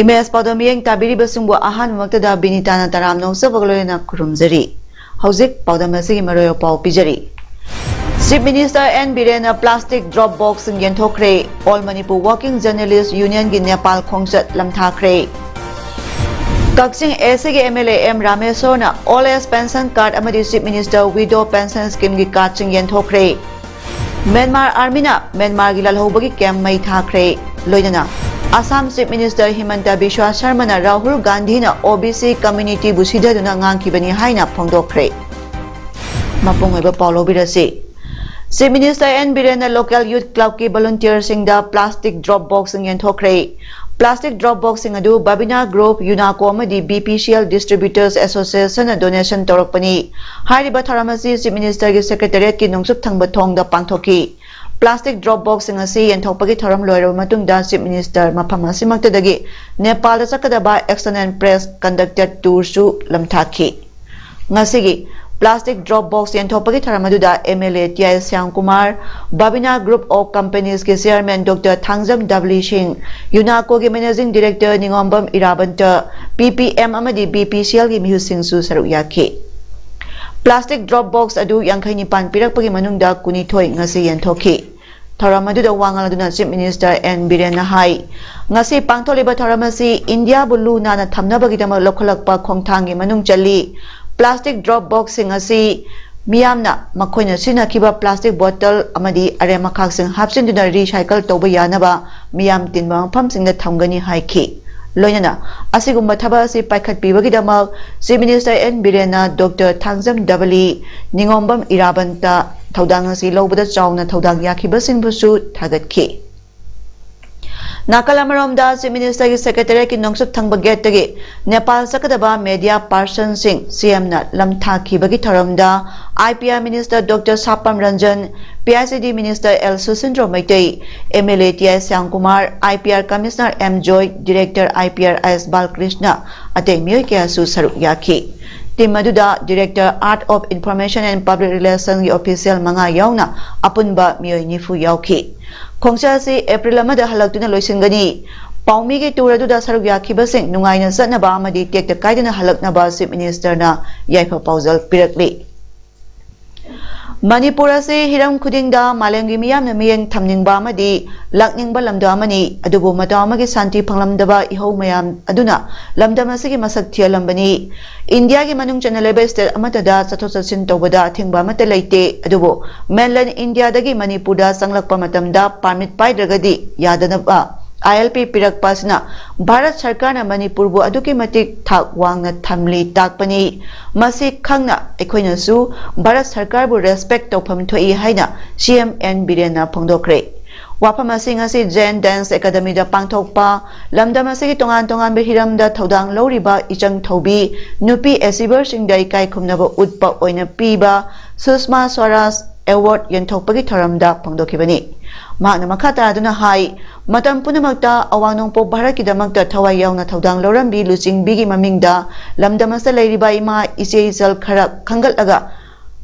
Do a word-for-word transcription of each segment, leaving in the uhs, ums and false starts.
Image ꯄꯥꯎꯗꯝ ꯃꯤꯠꯌꯦꯡ ꯇꯥꯕꯤꯔꯤꯕꯁꯤꯡꯕꯨ ꯑꯍꯥꯟꯕꯃꯛꯇꯗ ꯕꯤꯅꯤꯇꯥꯅ ꯇꯔꯥꯝꯅ ꯑꯣꯛꯆꯕꯒ ꯂꯣꯏꯅꯅ ꯈꯨꯔꯨꯝꯖꯔꯤ꯫ ꯍꯧꯖꯤꯛ ꯄꯥꯎꯗꯝ ꯑꯁꯤꯒꯤ ꯃꯔꯨꯑꯣꯏꯕ ꯄꯥꯎ ꯄꯤꯖꯔꯤ꯫ ꯆꯤꯐ ꯃꯤꯅꯤꯁꯇꯔ ꯑꯦꯟ ꯕꯤꯔꯦꯟꯅ ꯄ꯭ꯂꯥꯁꯇꯤꯛ ꯗ꯭ꯔꯣꯞ ꯕꯣꯛꯁꯁꯤꯡ ꯌꯦꯟꯊꯣꯛꯈ꯭ꯔꯦ꯫ ꯑꯣꯜ ꯃꯅꯤꯄꯨꯔ ꯋꯥꯔꯀꯤꯡ ꯖꯔꯅꯦꯂꯤꯁ ꯌꯨꯅꯤꯌꯟꯒꯤ ꯅꯦꯄꯥꯜ ꯈꯣꯡꯆꯠ ꯂꯝꯊꯥꯈ꯭ꯔꯦ꯫ ꯀꯛꯆꯤꯡ ꯑꯦꯁꯤꯒꯤ ꯑꯦꯝ ꯑꯦꯜ ꯑꯦ ꯑꯦꯝ ꯔꯥꯃꯦꯁꯣꯔꯅ ꯑꯣꯜ ꯑꯦꯖ ꯄꯦꯟꯁꯟ ꯀꯥꯔꯗ ꯑꯃꯗꯤ ꯆꯤꯐ ꯃꯤꯅꯤꯁꯇꯔ ꯋꯤꯗꯣ ꯄꯦꯟꯁꯟ ꯁ꯭ꯀꯤꯝꯒꯤ ꯀꯥꯔꯗꯁꯤꯡ ꯌꯦꯟꯊꯣꯛꯈ꯭ꯔꯦ꯫ ꯃ꯭ꯌꯥꯟꯃꯥꯔ ꯑꯥꯔꯃꯤꯅ ꯃ꯭ꯌꯥꯟꯃꯥꯔꯒꯤ ꯂꯥꯜꯍꯧꯕꯒꯤ ꯀꯦꯝꯞ ꯃꯩ ꯊꯥꯈ꯭ꯔꯦ꯫ ꯂꯣꯏꯅꯅ ꯑꯁꯥꯝ ꯆꯤꯐ ꯃꯤꯅꯤꯁꯇꯔ ꯍꯤꯃꯟꯇ ꯕꯤꯁ꯭ꯋꯥ ꯁꯔꯃꯅ ꯔꯥꯍꯨꯜ ꯒꯥꯟꯙꯤꯅ ꯑꯣ ꯕꯤ ꯁꯤ ꯀꯝꯃ꯭ꯌꯨꯅꯤꯇꯤꯕꯨ ꯁꯤꯊꯗꯨꯅ ꯉꯥꯡꯈꯤꯕꯅꯤ ꯍꯥꯏꯅ ꯐꯣꯡꯗꯣꯛꯈ꯭ꯔꯦ꯫ ꯃꯄꯨꯡ ꯑꯣꯏꯕ ꯄꯥꯎ ꯂꯧꯕꯤꯔꯁꯤ꯫ ꯆꯤꯐ ꯃꯤꯅꯤꯁꯇꯔ ꯑꯦꯟ ꯕꯤꯔꯦꯟꯅ ꯂꯣꯀꯦꯜ ꯌꯨꯊ ꯀ꯭ꯂꯕꯀꯤ ꯚꯣꯂꯨꯟꯇꯤꯌꯔꯁꯤꯡꯗ ꯄ꯭ꯂꯥꯁꯇꯤꯛ ꯗ꯭ꯔꯣꯞ ꯕꯣꯛꯁꯁꯤꯡ ꯌꯦꯟꯊꯣꯛꯈ꯭ꯔꯦ꯫ ꯄ꯭ꯂꯥꯁꯇꯤꯛ ꯗ꯭ꯔꯣꯞ ꯕꯣꯛꯁꯁꯤꯡ ꯑꯗꯨ ꯕꯥꯕꯤꯅꯥ ꯒ꯭ꯔꯨꯞ, ꯌꯨꯅꯥꯀꯣ ꯑꯃꯗꯤ B P C L ꯗꯤꯁꯇ꯭ꯔꯤꯕ꯭ꯌꯨꯇꯔꯁ ꯑꯦꯁꯣꯁꯤꯌꯦꯁꯟꯅ donation ꯇꯧꯔꯛꯄꯅꯤ꯫ ꯍꯥꯏꯔꯤꯕ ꯊꯧꯔꯝ ꯑꯁꯤ ꯆꯤꯐ ꯃꯤꯅꯤꯁꯇꯔꯒꯤ ꯁꯦꯀ꯭ꯔꯦꯇꯦꯔꯤꯌꯦꯠꯀꯤ ꯅꯣꯡꯆꯨꯞ ꯊꯪꯕ ꯊꯣꯡꯗ ꯄꯥꯡꯊꯣꯛꯈꯤ꯫ ꯄ꯭ꯂꯥꯁꯇꯤꯛ ꯗ꯭ꯔꯣꯞ ꯕꯣꯛꯁꯁꯤꯡ ꯑꯁꯤ ꯌꯦꯟꯊꯣꯛꯄꯒꯤ ꯊꯧꯔꯝ ꯂꯣꯏꯔꯕ ꯃꯇꯨꯡꯗ ꯆꯤꯐ ꯃꯤꯅꯤꯁꯇꯔ ꯃꯐꯝ ꯑꯁꯤꯃꯛꯇꯗꯒꯤ ꯅꯦꯄꯥꯜꯗ ꯆꯠꯀꯗꯕ ꯑꯦꯛꯁꯟ ꯑꯦꯟ ꯄ꯭ꯔꯦꯁ ꯀꯟꯗꯛꯇꯦꯗ ꯇꯨꯔꯁꯨ ꯂꯝꯊꯥꯈꯤ꯫ ꯉꯁꯤꯒꯤ ꯄ꯭ꯂꯥꯁꯇꯤꯛ ꯗ꯭ꯔꯣꯞ ꯕꯣꯛꯁ ꯌꯦꯟꯊꯣꯛꯄꯒꯤ ꯊꯧꯔꯝ ꯑꯗꯨꯗ M L A T I Shyamkumar, ꯕꯥꯕꯤꯅꯥ ꯒ꯭ꯔꯨꯞ ꯑꯣꯐ ꯀꯝꯄꯦꯅꯤꯁꯀꯤ ꯆꯤꯌꯔꯃꯦꯟ ꯗꯣꯛꯇꯔ ꯊꯥꯡꯖꯝ ꯗꯕꯂꯤ ꯁꯤꯡ, ꯌꯨꯅꯥꯀꯣꯒꯤ managing director Ningombam Irabanta, P P M ꯑꯃꯗꯤ ꯕꯤ ꯄꯤ ꯁꯤ ꯑꯦꯜꯒꯤ ꯃꯤꯍꯨꯠꯁꯤꯡꯁꯨ ꯁꯔꯨꯛ ꯌꯥꯈꯤ꯫ ꯄ꯭ꯂꯥꯁꯇꯤꯛ ꯗ꯭ꯔꯣꯞ ꯕꯣꯛꯁ ꯑꯗꯨ ꯌꯥꯡꯈꯩ ꯅꯤꯄꯥꯟ ꯄꯤꯔꯛꯄꯒꯤ ꯃꯅꯨꯡꯗ ꯀꯨꯟꯅꯤꯊꯣꯏ ꯉꯁꯤ ꯌꯦꯟꯊꯣꯛꯈꯤ꯫ ꯊꯧꯔꯝ ꯑꯗꯨꯗ ꯋꯥ ꯉꯥꯡꯂꯗꯨꯅ ꯆꯤꯐ ꯃꯤꯅꯤꯁꯇꯔ ꯑꯦꯟ ꯕꯤꯔꯦꯟꯅ ꯍꯥꯏ, ꯉꯁꯤ ꯄꯥꯡꯊꯣꯛꯂꯤꯕ ꯊꯧꯔꯝ ꯑꯁꯤ ꯏꯟꯗꯤꯌꯥꯕꯨ ꯂꯨ ꯅꯥꯟꯅ ꯊꯝꯅꯕꯒꯤꯗꯃꯛ ꯂꯧꯈꯠꯂꯛꯄ ꯈꯣꯡꯊꯥꯡꯒꯤ ꯃꯅꯨꯡ ꯆꯜꯂꯤ꯫ ꯄ꯭ꯂꯥꯁꯇꯤꯛ ꯗ꯭ꯔꯣꯞ ꯕꯣꯛꯁꯁꯤꯡ ꯑꯁꯤ ꯃꯤꯌꯥꯝꯅ ꯃꯈꯣꯏꯅ ꯁꯤꯖꯤꯟꯅꯈꯤꯕ ꯄ꯭ꯂꯥꯁꯇꯤꯛ ꯕꯣꯇꯜ ꯑꯃꯗꯤ ꯑꯔꯦꯝ ꯑꯈꯥꯛꯁꯤꯡ ꯍꯥꯞꯆꯤꯟꯗꯨꯅ ꯔꯤꯁꯥꯏꯀꯜ ꯇꯧꯕ ꯌꯥꯅꯕ ꯃꯤꯌꯥꯝ ꯇꯤꯟꯕ ꯃꯐꯝꯁꯤꯡꯗ ꯊꯝꯒꯅꯤ ꯍꯥꯏꯈꯤ꯫ ꯂꯣꯏꯅꯅ ꯑꯁꯤꯒꯨꯝꯕ ꯊꯕꯛ ꯑꯁꯤ ꯄꯥꯏꯈꯠꯄꯤꯕꯒꯤꯗꯃꯛ ꯆꯤꯐ ꯃꯤꯅꯤꯁꯇꯔ ꯑꯦꯟ ꯕꯤꯔꯦꯟꯅ ꯗꯣꯛꯇꯔ ꯊꯥꯡꯖꯝ ꯗꯕꯂꯤ, ꯅꯤꯉꯣꯝꯕꯝ ꯏꯔꯥꯕꯟꯇ ꯊꯧꯗꯥꯡ ꯑꯁꯤ ꯂꯧꯕꯗ ꯆꯥꯎꯅ ꯊꯧꯗꯥꯡ ꯌꯥꯈꯤꯕꯁꯤꯡꯕꯨꯁꯨ ꯊꯥꯒꯠꯈꯤ꯫ ꯅꯥꯀꯜ ꯑꯃꯔꯣꯝꯗ, Chief Minister ꯒꯤ Secretariat ꯀꯤ ꯅꯣꯡꯆꯨꯞ ꯊꯪꯕ gate ꯇꯒꯤ ꯅꯦꯄꯥꯜ ꯆꯠꯀꯗꯕ media person ꯁꯤꯡ C M ꯅ ꯂꯝ ꯊꯥꯈꯤꯕꯒꯤ ꯊꯧꯔꯝꯗ I P R Minister Doctor ꯁꯥꯄꯝ Ranjan, P I C D Minister L ꯁꯨꯁꯤꯟꯗ꯭ꯔꯣ Meitei, M L A T I Shyam Kumar, I P R Commissioner M joy, Director I P R S ꯕꯥꯂꯀ꯭ꯔꯤꯁꯅ, ꯑꯇꯩ ꯃꯤꯑꯣꯏ ꯀꯌꯥꯁꯨ ꯁꯔꯨꯛ ꯌꯥꯈꯤ꯫ Team ꯑꯗꯨꯗ Director Art of Information and Public Relation ꯒꯤ official ꯃꯉꯥ ꯌꯥꯎꯅ ꯑꯄꯨꯟꯕ ꯃꯤꯑꯣꯏ ꯅꯤꯐꯨ ꯌꯥꯎꯈꯤ꯫ ꯈꯣꯡꯆꯠ ꯑꯁꯤ April ꯑꯃꯗ ꯍꯜꯂꯛꯇꯨꯅ ꯂꯣꯏꯁꯤꯟꯒꯅꯤ꯫ ꯄꯥꯎꯃꯤꯒꯤ tour ꯑꯗꯨꯗ ꯁꯔꯨꯛ ꯌꯥꯈꯤꯕꯁꯤꯡ ꯅꯨꯡꯉꯥꯏꯅ ꯆꯠꯅꯕ ꯑꯃꯗꯤ ꯇꯦꯛꯇ ꯀꯥꯏꯗꯅ ꯍꯜꯂꯛꯅꯕ Chief Minister ꯅ ꯌꯥꯏꯐ ꯄꯥꯎꯖꯦꯜ ꯄꯤꯔꯛꯂꯤ꯫ ꯃꯅꯤꯄꯨꯔ ꯑꯁꯤ ꯍꯤꯔꯝ ꯈꯨꯗꯤꯡꯗ ꯃꯥꯂꯦꯝꯒꯤ ꯃꯤꯌꯥꯝꯅ ꯃꯤꯠꯌꯦꯡ ꯊꯝꯅꯤꯡꯕ ꯑꯃꯗꯤ ꯂꯥꯛꯅꯤꯡꯕ ꯂꯝꯗꯝ ꯑꯃꯅꯤ꯫ ꯑꯗꯨꯕꯨ ꯃꯇꯝ ꯑꯃꯒꯤ ꯁꯥꯟꯇꯤ ꯐꯪꯂꯝꯗꯕ ꯏꯍꯧ ꯃꯌꯥꯝ ꯑꯗꯨꯅ ꯂꯝꯗꯝ ꯑꯁꯤꯒꯤ ꯃꯁꯛ ꯊꯤꯍꯜꯂꯝꯕꯅꯤ꯫ ꯏꯟꯗꯤꯌꯥꯒꯤ ꯃꯅꯨꯡ ꯆꯟꯅ ꯂꯩꯕ state ꯑꯃꯠꯇꯗ ꯆꯠꯊꯣꯛ ꯆꯠꯁꯤꯟ ꯇꯧꯕꯗ ꯑꯊꯤꯡꯕ ꯑꯃꯠꯇ ꯂꯩꯇꯦ꯫ ꯑꯗꯨꯕꯨ mainland ꯏꯟꯗꯤꯌꯥꯗꯒꯤ ꯃꯅꯤꯄꯨꯔꯗ ꯆꯪꯂꯛꯄ ꯃꯇꯝꯗ permit ꯄꯥꯏꯗ꯭ꯔꯒꯗꯤ ꯌꯥꯗꯅꯕ I L P ꯄꯤꯔꯛꯄ ꯑꯁꯤꯅ ꯚꯥꯔꯠ ꯁꯔꯀꯥꯔꯅ ꯃꯅꯤꯄꯨꯔꯕꯨ ꯑꯗꯨꯛꯀꯤ ꯃꯇꯤꯛ ꯊꯥꯛ ꯋꯥꯡꯅ ꯊꯝꯂꯤ ꯇꯥꯛꯄꯅꯤ꯫ ꯃꯁꯤ ꯈꯪꯅ ꯑꯩꯈꯣꯏꯅꯁꯨ ꯚꯥꯔꯠ ꯁꯔꯀꯥꯔꯕꯨ respect ꯇꯧꯐꯝ ꯊꯣꯛꯏ ꯍꯥꯏꯅ C M N ꯕꯤꯔꯦꯟꯅ ꯐꯣꯡꯗꯣꯛꯈ꯭ꯔꯦ꯫ ꯋꯥꯐꯝ ꯑꯁꯤ ꯉꯁꯤ Jain Dance Academy ꯗ ꯄꯥꯡꯊꯣꯛꯄ ꯂꯝꯗꯝ ꯑꯁꯤꯒꯤ ꯇꯣꯉꯥꯟ ꯇꯣꯉꯥꯟꯕ ꯍꯤꯔꯝꯗ ꯊꯧꯗꯥꯡ ꯂꯧꯔꯤꯕ ꯏꯆꯪ ꯊꯧꯕꯤ ꯅꯨꯄꯤ achiever ꯁꯤꯡꯗ ꯏꯀꯥꯏ ꯈꯨꯝꯅꯕ ꯎꯠꯄ ꯑꯣꯏꯅ ꯄꯤꯕ ꯁꯨꯁꯃꯥ ꯁ꯭ꯋꯔꯥꯖ award ꯌꯦꯟꯊꯣꯛꯄꯒꯤ ꯊꯧꯔꯝꯗ ꯐꯣꯡꯗꯣꯛꯈꯤꯕꯅꯤ꯫ ꯃꯍꯥꯛꯅ ꯃꯈꯥ ꯇꯥꯗꯨꯅ ꯍꯥꯏ, ꯃꯇꯝ ꯄꯨꯝꯅꯃꯛꯇ ꯑꯋꯥꯡ ꯅꯣꯡꯄꯣꯛ ꯚꯥꯔꯠꯀꯤꯗꯃꯛꯇ ꯊꯋꯥꯏ ꯌꯥꯎꯅ ꯊꯧꯗꯥꯡ ꯂꯧꯔꯝꯕꯤ ꯂꯨꯆꯤꯡꯕꯤꯒꯤ ꯃꯃꯤꯡꯗ ꯂꯝꯗꯝ ꯑꯁꯤꯗ ꯂꯩꯔꯤꯕ ꯏꯃꯥ ꯏꯆꯦ ꯏꯆꯜ ꯈꯔ ꯈꯟꯒꯠꯂꯒ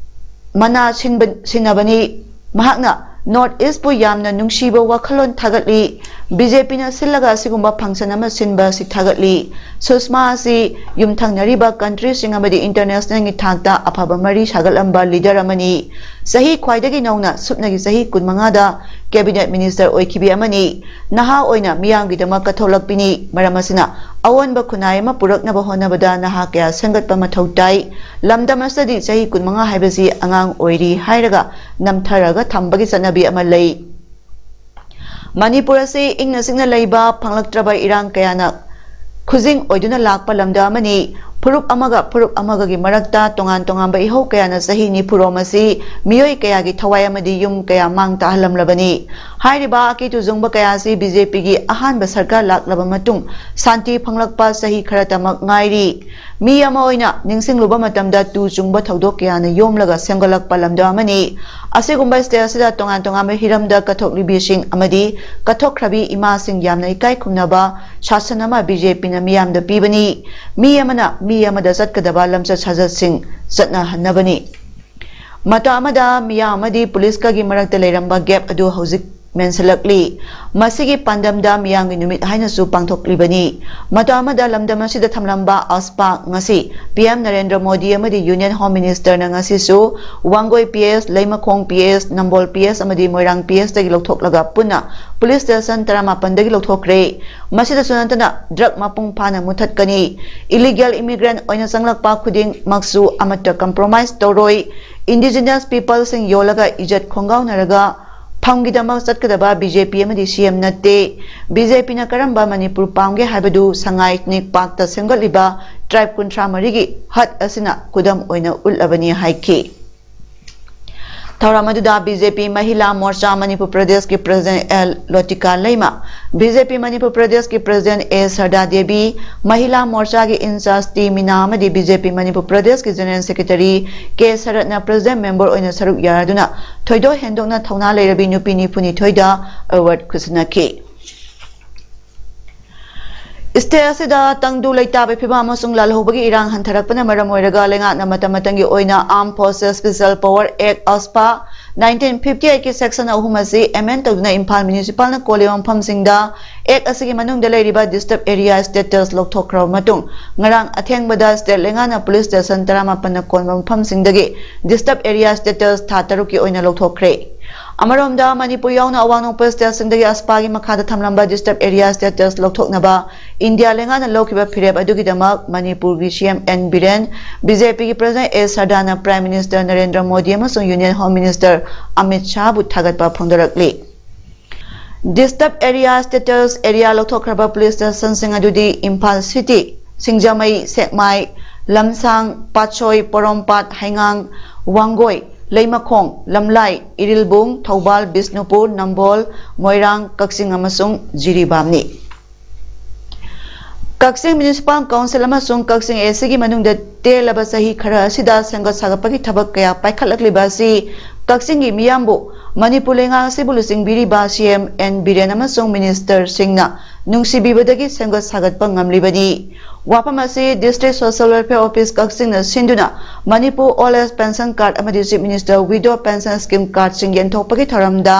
ꯃꯅꯥ ꯁꯤꯟꯕ-, ꯁꯤꯟꯅꯕꯅꯤ꯫ ꯃꯍꯥꯛꯅ North East ꯄꯨ ꯌꯥꯝꯅ ꯅꯨꯡꯁꯤꯕ ꯋꯥꯈꯜꯂꯣꯟ ꯊꯥꯒꯠꯂꯤ꯫ B J P ꯅ ꯁꯤꯜꯂꯒ ꯑꯁꯤꯒꯨꯝꯕ function ꯑꯃ ꯁꯤꯟꯕ ꯑꯁꯤ ꯊꯥꯒꯠꯂꯤ꯫ ꯁꯨꯁꯃꯥ ꯑꯁꯤ ꯌꯨꯝꯊꯪꯅꯔꯤꯕ country ꯁꯤꯡ ꯑꯃꯗꯤ international ꯒꯤ ꯊꯥꯛꯇ ꯑꯐꯕ ꯃꯔꯤ ꯁꯥꯒꯠꯂꯝꯕ leader ꯑꯃꯅꯤ꯫ ꯆꯍꯤ ꯈ꯭ꯋꯥꯏꯗꯒꯤ ꯅꯧꯅ ꯁꯨꯞꯅꯒꯤ ꯆꯍꯤ ꯀꯨꯟꯃꯉꯥꯗ cabinet minister ꯑꯣꯏꯈꯤꯕꯤ ꯑꯃꯅꯤ꯫ ꯅꯍꯥ ꯑꯣꯏꯅ ꯃꯤꯌꯥꯝꯒꯤꯗꯃꯛ ꯀꯠꯊꯣꯛꯂꯛꯄꯤꯅꯤ꯫ ꯃꯔꯝ ꯑꯁꯤꯅ ꯑꯑꯣꯟꯕ ꯈꯨꯟꯅꯥꯏ ꯑꯃ ꯄꯨꯔꯛꯅꯕ ꯍꯣꯠꯅꯕꯗ ꯅꯍꯥ ꯀꯌꯥ ꯁꯦꯝꯒꯠꯄ ꯃꯊꯧ ꯇꯥꯏ꯫ ꯂꯝꯗꯝ ꯑꯁꯤꯗꯗꯤ ꯆꯍꯤ ꯀꯨꯟꯃꯉꯥ ꯍꯥꯏꯕꯁꯤ ꯑꯉꯥꯡ ꯑꯣꯏꯔꯤ ꯍꯥꯏꯔꯒ ꯅꯝꯊꯔꯒ ꯊꯝꯕꯒꯤ ꯆꯠꯅꯕꯤ ꯑꯃ ꯂꯩ꯫ ꯃꯅꯤꯄꯨꯔ ꯑꯁꯤ ꯏꯪꯅ ꯆꯤꯛꯅ ꯂꯩꯕ ꯐꯪꯂꯛꯇ꯭ꯔꯕ ꯏꯔꯥꯡ ꯀꯌꯥꯅ ꯈꯨꯖꯤꯡ ꯑꯣꯏꯗꯨꯅ ꯂꯥꯛꯄ ꯂꯝꯗꯝ ꯑꯃꯅꯤ꯫ ꯐꯨꯔꯨꯞ ꯑꯃꯒ ꯐꯨꯔꯨꯞ ꯑꯃꯒꯒꯤ ꯃꯔꯛꯇ ꯇꯣꯉꯥꯟ ꯇꯣꯉꯥꯟꯕ ꯏꯍꯧ ꯀꯌꯥꯅ ꯆꯍꯤ ꯅꯤꯐꯨꯔꯣꯝ ꯑꯁꯤ ꯃꯤꯑꯣꯏ ꯀꯌꯥꯒꯤ ꯊꯋꯥꯏ ꯑꯃꯗꯤ ꯌꯨꯝ ꯀꯌꯥ ꯃꯥꯡ ꯇꯥꯍꯜꯂꯝꯂꯕꯅꯤ꯫ ꯍꯥꯏꯔꯤꯕ ꯑꯀꯤ ꯇꯨꯖꯨꯡꯕ ꯀꯌꯥ ꯑꯁꯤ ꯕꯤ ꯖꯦ ꯄꯤꯒꯤ ꯑꯍꯥꯟꯕ ꯁꯔꯀꯥꯔ ꯂꯥꯛꯂꯕ ꯃꯇꯨꯡ ꯁꯥꯟꯇꯤ ꯐꯪꯂꯛꯄ ꯆꯍꯤ ꯈꯔꯇꯃꯛ ꯉꯥꯏꯔꯤ꯫ ꯃꯤ ꯑꯃ ꯑꯣꯏꯅ ꯅꯤꯡꯁꯤꯡꯂꯨꯕ ꯃꯇꯝꯗ ꯇꯨ ꯆꯨꯡꯕ ꯊꯧꯗꯣꯛ ꯀꯌꯥꯅ ꯌꯣꯝꯂꯒ ꯁꯦꯝꯒꯠꯂꯛꯄ ꯂꯝꯗꯝ ꯑꯃꯅꯤ꯫ ꯑꯁꯤꯒꯨꯝꯕ state ꯑꯁꯤꯗ ꯇꯣꯉꯥꯟ ꯇꯣꯉꯥꯟꯕ ꯍꯤꯔꯝꯗ ꯀꯠꯊꯣꯛꯂꯤꯕꯤꯁꯤꯡ ꯑꯃꯗꯤ ꯀꯠꯊꯣꯛꯈ꯭ꯔꯕꯤ ꯏꯃꯥꯁꯤꯡ ꯌꯥꯝꯅ ꯏꯀꯥꯏ ꯈꯨꯝꯅꯕ ꯁꯥꯁꯟ ꯑꯃ ꯕꯤ ꯖꯦ ꯄꯤꯅ ꯃꯤꯌꯥꯝꯗ ꯄꯤꯕꯅꯤ꯫ ꯃꯤ ꯑꯃꯅ ꯃꯤ ꯑꯃꯗ ꯆꯠꯀꯗꯕ ꯂꯝꯆꯠ ꯁꯥꯖꯠꯁꯤꯡ ꯆꯠꯅꯍꯟꯅꯕꯅꯤ꯫ ꯃꯇꯝ ꯑꯃꯗ ꯃꯤꯌꯥꯝ ꯑꯃꯗꯤ ꯄꯨꯂꯤꯁꯀꯒꯤ ꯃꯔꯛꯇ ꯂꯩꯔꯝꯕ gap ꯑꯗꯨ ꯍꯧꯖꯤꯛ ꯃꯦꯟꯁꯤꯜꯂꯛꯂꯤ꯫ ꯃꯁꯤꯒꯤ ꯄꯥꯟꯗꯝꯗ ꯃꯤꯌꯥꯝꯒꯤ ꯅꯨꯃꯤꯠ ꯍꯥꯏꯅꯁꯨ ꯄꯥꯡꯊꯣꯛꯂꯤꯕꯅꯤ꯫ ꯃꯇꯝ ꯑꯃꯗ ꯂꯝꯗꯝ ꯑꯁꯤꯗ ꯊꯝꯂꯝꯕ ꯑꯁꯄꯥ ꯉꯁꯤ ꯄꯤ ꯑꯦꯝ ꯅꯔꯦꯟꯗ꯭ꯔ ꯃꯣꯗꯤ ꯑꯃꯗꯤ Union Home Minister ꯅ ꯉꯁꯤꯁꯨ Wangoi P S, ꯂꯩꯃꯈꯣꯡ P S, ꯅꯝꯕꯣꯜ ꯄꯤ ꯑꯦꯁ ꯑꯃꯗꯤ ꯃꯣꯏꯔꯥꯡ ꯄꯤ ꯑꯦꯁ ꯇꯒꯤ ꯂꯧꯊꯣꯛꯂꯒ ꯄꯨꯟꯅ ꯄꯨꯂꯤꯁ station ꯇꯔꯥꯃꯥꯄꯟꯗꯒꯤ ꯂꯧꯊꯣꯛꯈ꯭ꯔꯦ꯫ ꯃꯁꯤꯗꯁꯨ ꯅꯠꯇꯅ drug ꯃꯄꯨꯡ ꯐꯥꯅ ꯃꯨꯊꯠꯀꯅꯤ꯫ Illegal immigrant ꯑꯣꯏꯅ ꯆꯪꯂꯛꯄ ꯈꯨꯗꯤꯡꯃꯛꯁꯨ ꯑꯃꯠꯇ compromise ꯇꯧꯔꯣꯏ꯫ Indigenous people ꯁꯤꯡ ꯌꯣꯜꯂꯒ ꯏꯖꯠ ꯈꯣꯡꯒꯥꯎꯅꯔꯒ ꯐꯝꯒꯤꯗꯃꯛ ꯆꯠꯀꯗꯕ ꯕꯤ ꯖꯦ ꯄꯤ ꯑꯃꯗꯤ ꯁꯤ ꯑꯦꯝ ꯅꯠꯇꯦ꯫ ꯕꯤ ꯖꯦ ꯄꯤꯅ ꯀꯔꯝꯕ ꯃꯅꯤꯄꯨꯔ ꯄꯥꯝꯒꯦ ꯍꯥꯏꯕꯗꯨ ꯁꯉꯥꯏ ꯅꯤꯛꯄꯥꯛꯇ ꯁꯦꯝꯒꯠꯂꯤꯕ tribe ꯀꯨꯟꯊ꯭ꯔꯥ ꯃꯔꯤꯒꯤ ꯍꯠ ꯑꯁꯤꯅ ꯈꯨꯗꯝ ꯑꯣꯏꯅ ꯎꯠꯂꯕꯅꯤ ꯍꯥꯏꯈꯤ꯫ ꯊꯧꯔꯝ ꯑꯗꯨꯗ B J P Mahila Morcha Manipur ꯄ꯭ꯔꯗꯦꯁꯀꯤ President L Lotika Leima, B J P Manipur ꯄ꯭ꯔꯗꯦꯁꯀꯤ President ꯑꯦ ꯁꯔꯗꯥ ꯗꯦꯕꯤ, ꯃꯍꯤꯂꯥ ꯃꯣꯔꯆꯥꯒꯤ in charge ꯇꯤ ꯃꯤꯅꯥ ꯑꯃꯗꯤ ꯕꯤ ꯖꯦ ꯄꯤ ꯃꯅꯤꯄꯨꯔ ꯄ꯭ꯔꯗꯦꯁꯀꯤ General Secretary ꯀꯦ ꯁꯔꯠꯅ President member ꯑꯣꯏꯅ ꯁꯔꯨꯛ ꯌꯥꯔꯗꯨꯅ ꯊꯣꯏꯗꯣꯛ ꯍꯦꯟꯗꯣꯛꯅ ꯊꯧꯅꯥ ꯂꯩꯔꯕꯤ ꯅꯨꯄꯤ ꯅꯤꯐꯨꯅꯤꯊꯣꯏꯗ award ꯈꯨꯠꯁꯤꯟꯅꯈꯤ꯫ State ꯑꯁꯤꯗ ꯇꯪꯗꯨ ꯂꯩꯇꯥꯕꯒꯤ ꯐꯤꯚꯝ ꯑꯃꯁꯨꯡ ꯂꯥꯜꯍꯧꯕꯒꯤ ꯏꯔꯥꯡ ꯍꯟꯊꯔꯛꯄꯅ ꯃꯔꯝ ꯑꯣꯏꯔꯒ ꯂꯩꯉꯥꯛꯅ ꯃꯇꯝ ꯃꯇꯝꯒꯤ ꯑꯣꯏꯅ Armed Forces Special Power Act, AFSPA, nineteen fifty eight ꯀꯤ section ꯑꯍꯨꯝ ꯑꯁꯤ amend ꯇꯧꯗꯨꯅ ꯏꯝꯐꯥꯜ municipal ꯅ ꯀꯣꯜꯂꯤꯕ ꯃꯐꯝꯁꯤꯡꯗ Act ꯑꯁꯤꯒꯤ ꯃꯅꯨꯡꯗ ꯂꯩꯔꯤꯕ disturbed area status ꯂꯧꯊꯣꯛꯈ꯭ꯔꯕ ꯃꯇꯨꯡ, ꯉꯔꯥꯡ ꯑꯊꯦꯡꯕꯗ state ꯂꯩꯉꯥꯛꯅ police station ꯇꯔꯥꯃꯥꯄꯟꯅ ꯀꯣꯟꯕ ꯃꯐꯝꯁꯤꯡꯗꯒꯤ disturbed area status ꯊꯥ ꯇꯔꯨꯛꯀꯤ ꯑꯣꯏꯅ ꯂꯧꯊꯣꯛꯈ꯭ꯔꯦ꯫ ꯑꯃꯔꯣꯝꯗ, ꯃꯅꯤꯄꯨꯔ ꯌꯥꯎꯅ ꯑꯋꯥꯡ ꯅꯣꯡꯄꯣꯛ state ꯁꯤꯡꯗꯒꯤ AFSPA ꯒꯤ ꯃꯈꯥꯗ ꯊꯝꯂꯝꯕ disturbed area status ꯂꯧꯊꯣꯛꯅꯕ ꯏꯟꯗꯤꯌꯥ ꯂꯩꯉꯥꯛꯅ ꯂꯧꯈꯤꯕ ꯐꯤꯔꯦꯞ ꯑꯗꯨꯒꯤꯗꯃꯛ ꯃꯅꯤꯄꯨꯔꯒꯤ C M N Biren, B J ꯄꯤꯒꯤ President ꯑꯦ ꯁꯔꯗꯥꯅ Prime Minister ꯅꯔꯦꯟꯗ꯭ꯔ ꯃꯣꯗꯤ ꯑꯃꯁꯨꯡ Union Home Minister ꯑꯃꯤꯠ ꯁꯥꯍꯕꯨ ꯊꯥꯒꯠꯄ ꯐꯣꯡꯗꯣꯔꯛꯂꯤ꯫ Disturbed area status area ꯂꯧꯊꯣꯛꯈ꯭ꯔꯕ police station ꯁꯤꯡ ꯑꯗꯨꯗꯤ ꯏꯝꯐꯥꯜ city, ꯁꯤꯡꯖꯃꯩ, ꯁꯦꯛꯃꯥꯏ, ꯂꯝꯁꯥꯡ, ꯄꯥꯠꯁꯣꯏ, ꯄꯣꯔꯣꯝꯄꯥꯠ, ꯍꯩꯉꯥꯡ, ꯋꯥꯡꯒꯣꯏ, ꯂꯩꯃꯈꯣꯡ, ꯂꯝꯂꯥꯏ, ꯏꯔꯤꯜꯕꯨꯡ, ꯊꯧꯕꯥꯜ, ꯕꯤꯁꯅꯨꯄꯨꯔ, ꯅꯝꯕꯣꯜ, ꯃꯣꯏꯔꯥꯡ, ꯀꯛꯆꯤꯡ ꯑꯃꯁꯨꯡ ꯖꯤꯔꯤꯕꯥꯝꯅꯤ꯫ ꯀꯛꯆꯤꯡ ꯃ꯭ꯌꯨꯅꯤꯁꯤꯄꯥꯜ ꯀꯥꯎꯟꯁꯤꯜ ꯑꯃꯁꯨꯡ ꯀꯛꯆꯤꯡ ꯑꯦ ꯁꯤꯒꯤ ꯃꯅꯨꯡꯗ ꯇꯦꯜꯂꯕ ꯆꯍꯤ ꯈꯔ ꯑꯁꯤꯗ ꯁꯦꯝꯒꯠ ꯁꯥꯒꯠꯄꯒꯤ ꯊꯕꯛ ꯀꯌꯥ ꯄꯥꯏꯈꯠꯂꯛꯂꯤꯕ ꯑꯁꯤ ꯀꯛꯆꯤꯡꯒꯤ ꯃꯤꯌꯥꯝꯕꯨ, ꯃꯅꯤꯄꯨꯔ ꯂꯩꯉꯥꯛ ꯑꯁꯤꯕꯨ ꯂꯨꯆꯤꯡꯕꯤꯔꯤꯕ ꯁꯤ ꯑꯦꯝ ꯑꯦꯟ ꯕꯤꯔꯦꯟ ꯑꯃꯁꯨꯡ ꯃꯤꯅꯤꯁꯇꯔꯁꯤꯡꯅ ꯅꯨꯡꯁꯤꯕꯤꯕꯗꯒꯤ ꯁꯦꯝꯒꯠ ꯁꯥꯒꯠꯄ ꯉꯝꯂꯤꯕꯅꯤ꯫ ꯋꯥꯐꯝ ꯑꯁꯤ ꯗꯤꯁꯇ꯭ꯔꯤꯛ ꯁꯣꯁꯤꯌꯦꯜ ꯋꯦꯜꯐꯤꯌꯔ ꯑꯣꯐꯤꯁ ꯀꯛꯆꯤꯡꯅ ꯁꯤꯟꯗꯨꯅ Manipur old age pension card ꯑꯃꯗꯤ chief minister widow pension scheme ꯀꯥꯔꯗꯁꯤꯡ ꯌꯦꯟꯊꯣꯛꯄꯒꯤ ꯊꯧꯔꯝꯗ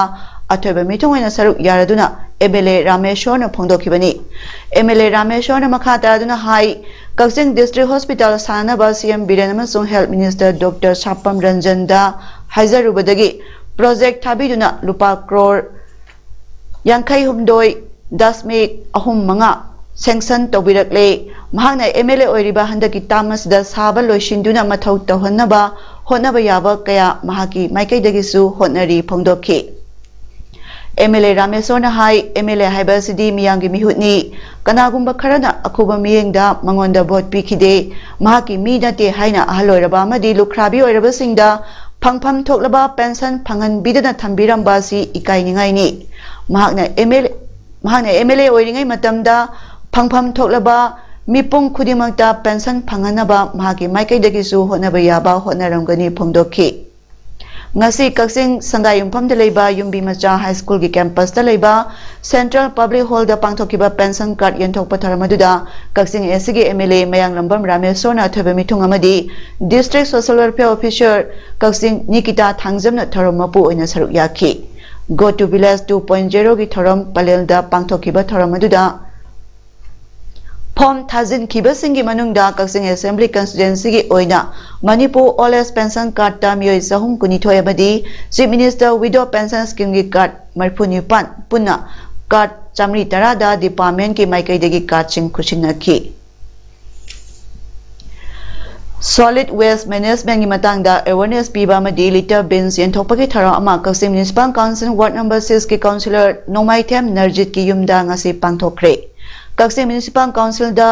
ꯑꯊꯣꯏꯕ ꯃꯤꯊꯨꯡ ꯑꯣꯏꯅ ꯁꯔꯨꯛ ꯌꯥꯔꯗꯨꯅ ꯑꯦꯝ ꯑꯦꯜ ꯑꯦ ꯔꯥꯃꯦꯁꯣꯔꯅ ꯐꯣꯡꯗꯣꯛꯈꯤꯕꯅꯤ꯫ ꯑꯦꯝ ꯑꯦꯜ ꯑꯦ ꯔꯥꯃꯦꯁꯣꯔꯅ ꯃꯈꯥ ꯇꯥꯗꯨꯅ ꯍꯥꯏ, ꯀꯛꯆꯤꯡ ꯗꯤꯁꯇ꯭ꯔꯤꯛ ꯍꯣꯁꯄꯤꯇꯥꯜ ꯁꯥꯅꯅꯕ ꯁꯤ ꯑꯦꯝ ꯕꯤꯔꯦꯟ ꯑꯃꯁꯨꯡ ꯍꯦꯜꯊ ꯃꯤꯅꯤꯁꯇꯔ ꯗꯣꯛꯇꯔ ꯁꯥꯄꯝ ꯔꯟꯖꯟꯗ ꯍꯥꯏꯖꯔꯨꯕꯗꯒꯤ ꯄ꯭ꯔꯣꯖꯦꯛ ꯊꯥꯕꯤꯗꯨꯅ ꯂꯨꯄꯥ ꯀ꯭ꯔꯣꯔ ꯌꯥꯡꯈꯩ ꯍꯨꯝꯗꯣꯏ ꯗꯁꯃꯤꯛ ꯑꯍꯨꯝ ꯃꯉꯥ ꯁꯦꯡꯁꯟ ꯇꯧꯕꯤꯔꯛꯂꯦ꯫ ꯃꯍꯥꯛꯅ ꯑꯦꯝ ꯑꯦꯜ ꯑꯦ ꯑꯣꯏꯔꯤꯕ ꯍꯟꯗꯛꯀꯤ ꯇꯥꯝ ꯑꯁꯤꯗ ꯁꯥꯕ ꯂꯣꯏꯁꯤꯟꯗꯨꯅ ꯃꯊꯧ ꯇꯧꯍꯟꯅꯕ ꯍꯣꯠꯅꯕ ꯌꯥꯕ ꯀꯌꯥ ꯃꯍꯥꯛꯀꯤ ꯃꯥꯏꯀꯩꯗꯒꯤꯁꯨ ꯍꯣꯠꯅꯔꯤ ꯐꯣꯡꯗꯣꯛꯈꯤ꯫ ꯑꯦꯝ ꯑꯦꯜ ꯑꯦ ꯔꯥꯃꯦꯁꯣꯔꯅ ꯍꯥꯏ, ꯑꯦꯝ ꯑꯦꯜ ꯑꯦ ꯍꯥꯏꯕ ꯑꯁꯤꯗꯤ ꯃꯤꯌꯥꯝꯒꯤ ꯃꯤꯍꯨꯠꯅꯤ꯫ ꯀꯅꯥꯒꯨꯝꯕ ꯈꯔꯅ ꯑꯈꯨꯕ ꯃꯤꯠꯌꯦꯡꯗ ꯃꯉꯣꯟꯗ ꯚꯣꯠ ꯄꯤꯈꯤꯗꯦ, ꯃꯍꯥꯛꯀꯤ ꯃꯤ ꯅꯠꯇꯦ ꯍꯥꯏꯅ ꯑꯍꯜ ꯑꯣꯏꯔꯕ ꯑꯃꯗꯤ ꯂꯨꯈ꯭ꯔꯥꯕꯤ ꯑꯣꯏꯔꯕꯁꯤꯡꯗ ꯐꯪꯐꯝ ꯊꯣꯛꯂꯕ ꯄꯦꯟꯁꯟ ꯐꯪꯍꯟꯕꯤꯗꯅ ꯊꯝꯕꯤꯔꯝꯕ ꯑꯁꯤ ꯏꯀꯥꯏꯅꯤꯡꯉꯥꯏꯅꯤ꯫ ꯃꯍꯥꯛꯅ ꯑꯦꯝ ꯑꯦꯜ, ꯃꯍꯥꯛꯅ ꯑꯦꯝ ꯑꯦꯜ ꯑꯦ ꯑꯣꯏꯔꯤꯉꯩ ꯃꯇꯝꯗ ꯐꯪꯐꯝ ꯊꯣꯛꯂꯕ ꯃꯤꯄꯨꯝ ꯈꯨꯗꯤꯡꯃꯛꯇ ꯄꯦꯟꯁꯟ ꯐꯪꯍꯟꯅꯕ ꯃꯍꯥꯛꯀꯤ ꯃꯥꯏꯀꯩꯗꯒꯤꯁꯨ ꯍꯣꯠꯅꯕ ꯌꯥꯕ ꯍꯣꯠꯅꯔꯝꯒꯅꯤ ꯐꯣꯡꯗꯣꯛꯈꯤ꯫ ꯉꯁꯤ ꯀꯛꯆꯤꯡ ꯁꯪꯒꯥꯏꯌꯨꯝꯐꯝꯗ ꯂꯩꯕ ꯌꯨꯝꯕꯤ ꯃꯆꯥ ꯍꯥꯏ ꯁ꯭ꯀꯨꯜꯒꯤ ꯀꯦꯝꯄꯁꯇ ꯂꯩꯕ ꯁꯦꯟꯇ꯭ꯔꯦꯜ ꯄꯕ꯭ꯂꯤꯛ ꯍꯣꯜꯗ ꯄꯥꯡꯊꯣꯛꯈꯤꯕ ꯄꯦꯟꯁꯟ ꯀꯥꯔꯗ ꯌꯦꯟꯊꯣꯛꯄ ꯊꯧꯔꯝ ꯑꯗꯨꯗ ꯀꯛꯆꯤꯡ ꯑꯦ ꯁꯤꯒꯤ ꯑꯦꯝ ꯑꯦꯜ ꯑꯦ ꯃꯌꯥꯡꯂꯝꯕꯝ ꯔꯥꯃꯦꯁꯣꯔꯅ ꯑꯊꯣꯏꯕ ꯃꯤꯊꯨꯡ ꯑꯃꯗꯤ ꯗꯤꯁꯇ꯭ꯔꯤꯛ ꯁꯣꯁꯤꯌꯦꯜ ꯋꯦꯜꯐꯤꯌꯔ ꯑꯣꯐꯤꯁꯔ ꯀꯛꯆꯤꯡ ꯅꯤꯀꯤꯇꯥ ꯊꯥꯡꯖꯝꯅ ꯊꯧꯔꯝ ꯃꯄꯨ ꯑꯣꯏꯅ ꯁꯔꯨꯛ ꯌꯥꯈꯤ꯫ Go to Village two point zero ꯒꯤ ꯊꯧꯔꯝ ꯄꯂꯦꯜꯗ ꯄꯥꯡꯊꯣꯛꯈꯤꯕ ꯊꯧꯔꯝ ꯑꯗꯨꯗ ꯐꯣꯝ ꯊꯥꯖꯤꯟꯈꯤꯕꯁꯤꯡꯒꯤ ꯃꯅꯨꯡꯗ ꯀꯛꯆꯤꯡ ꯑꯦꯁꯦꯝꯕ꯭ꯂꯤ ꯀꯟꯁꯇꯤꯇ꯭ꯋꯦꯟꯁꯤꯒꯤ ꯑꯣꯏꯅ ꯃꯅꯤꯄꯨꯔ ꯑꯣꯜ ꯑꯦꯖ ꯄꯦꯟꯁꯟ ꯀꯥꯔꯗꯇ ꯃꯤꯑꯣꯏ ꯆꯍꯨꯝ ꯀꯨꯟꯅꯤꯊꯣꯏ ꯑꯃꯗꯤ ꯆꯤꯐ ꯃꯤꯅꯤꯁꯇꯔ ꯋꯤꯗꯣ ꯄꯦꯟꯁꯟ ꯁ꯭ꯀꯤꯝꯒꯤ ꯀꯥꯔꯗ ꯃꯔꯤꯐꯨ ꯅꯤꯄꯥꯟ, ꯄꯨꯟꯅ ꯀꯥꯔꯗ ꯆꯥꯃꯔꯤ ꯇꯔꯥꯗ ꯗꯤꯄꯥꯔꯠꯃꯦꯟꯠꯀꯤ ꯃꯥꯏꯀꯩꯗꯒꯤ ꯀꯥꯔꯗꯁꯤꯡ ꯈꯨꯠꯁꯤꯟꯅꯈꯤ꯫ ꯁꯣꯂꯤꯗ ꯋꯦꯁ ꯃꯦꯅꯦꯖꯃꯦꯟꯠꯀꯤ ꯃꯇꯥꯡꯗ ꯑꯦꯋꯥꯔꯅꯦꯁ ꯄꯤꯕ ꯑꯃꯗꯤ ꯂꯤꯇꯔ ꯕꯤꯟꯁ ꯌꯦꯟꯊꯣꯛꯄꯒꯤ ꯊꯧꯔꯝ ꯑꯃ ꯀꯛꯆꯤꯡ ꯃ꯭ꯌꯨꯅꯤꯁꯤꯄꯥꯜ ꯀꯥꯎꯟꯁꯤꯜ ꯋꯥꯔꯗ ꯅꯝꯕꯔ ꯁꯤꯛꯁꯀꯤ ꯀꯥꯎꯟꯁꯤꯂꯔ ꯅꯣꯡꯃꯥꯏꯊꯦꯝ ꯅꯔꯖꯤꯠꯀꯤ ꯌꯨꯝꯗ ꯉꯁꯤ ꯄꯥꯡꯊꯣꯛꯈ꯭ꯔꯦ꯫ ꯀꯛꯆꯤꯡ ꯃ꯭ꯌꯨꯅꯤꯁꯤꯄꯥꯜ ꯀꯥꯎꯟꯁꯤꯜꯗ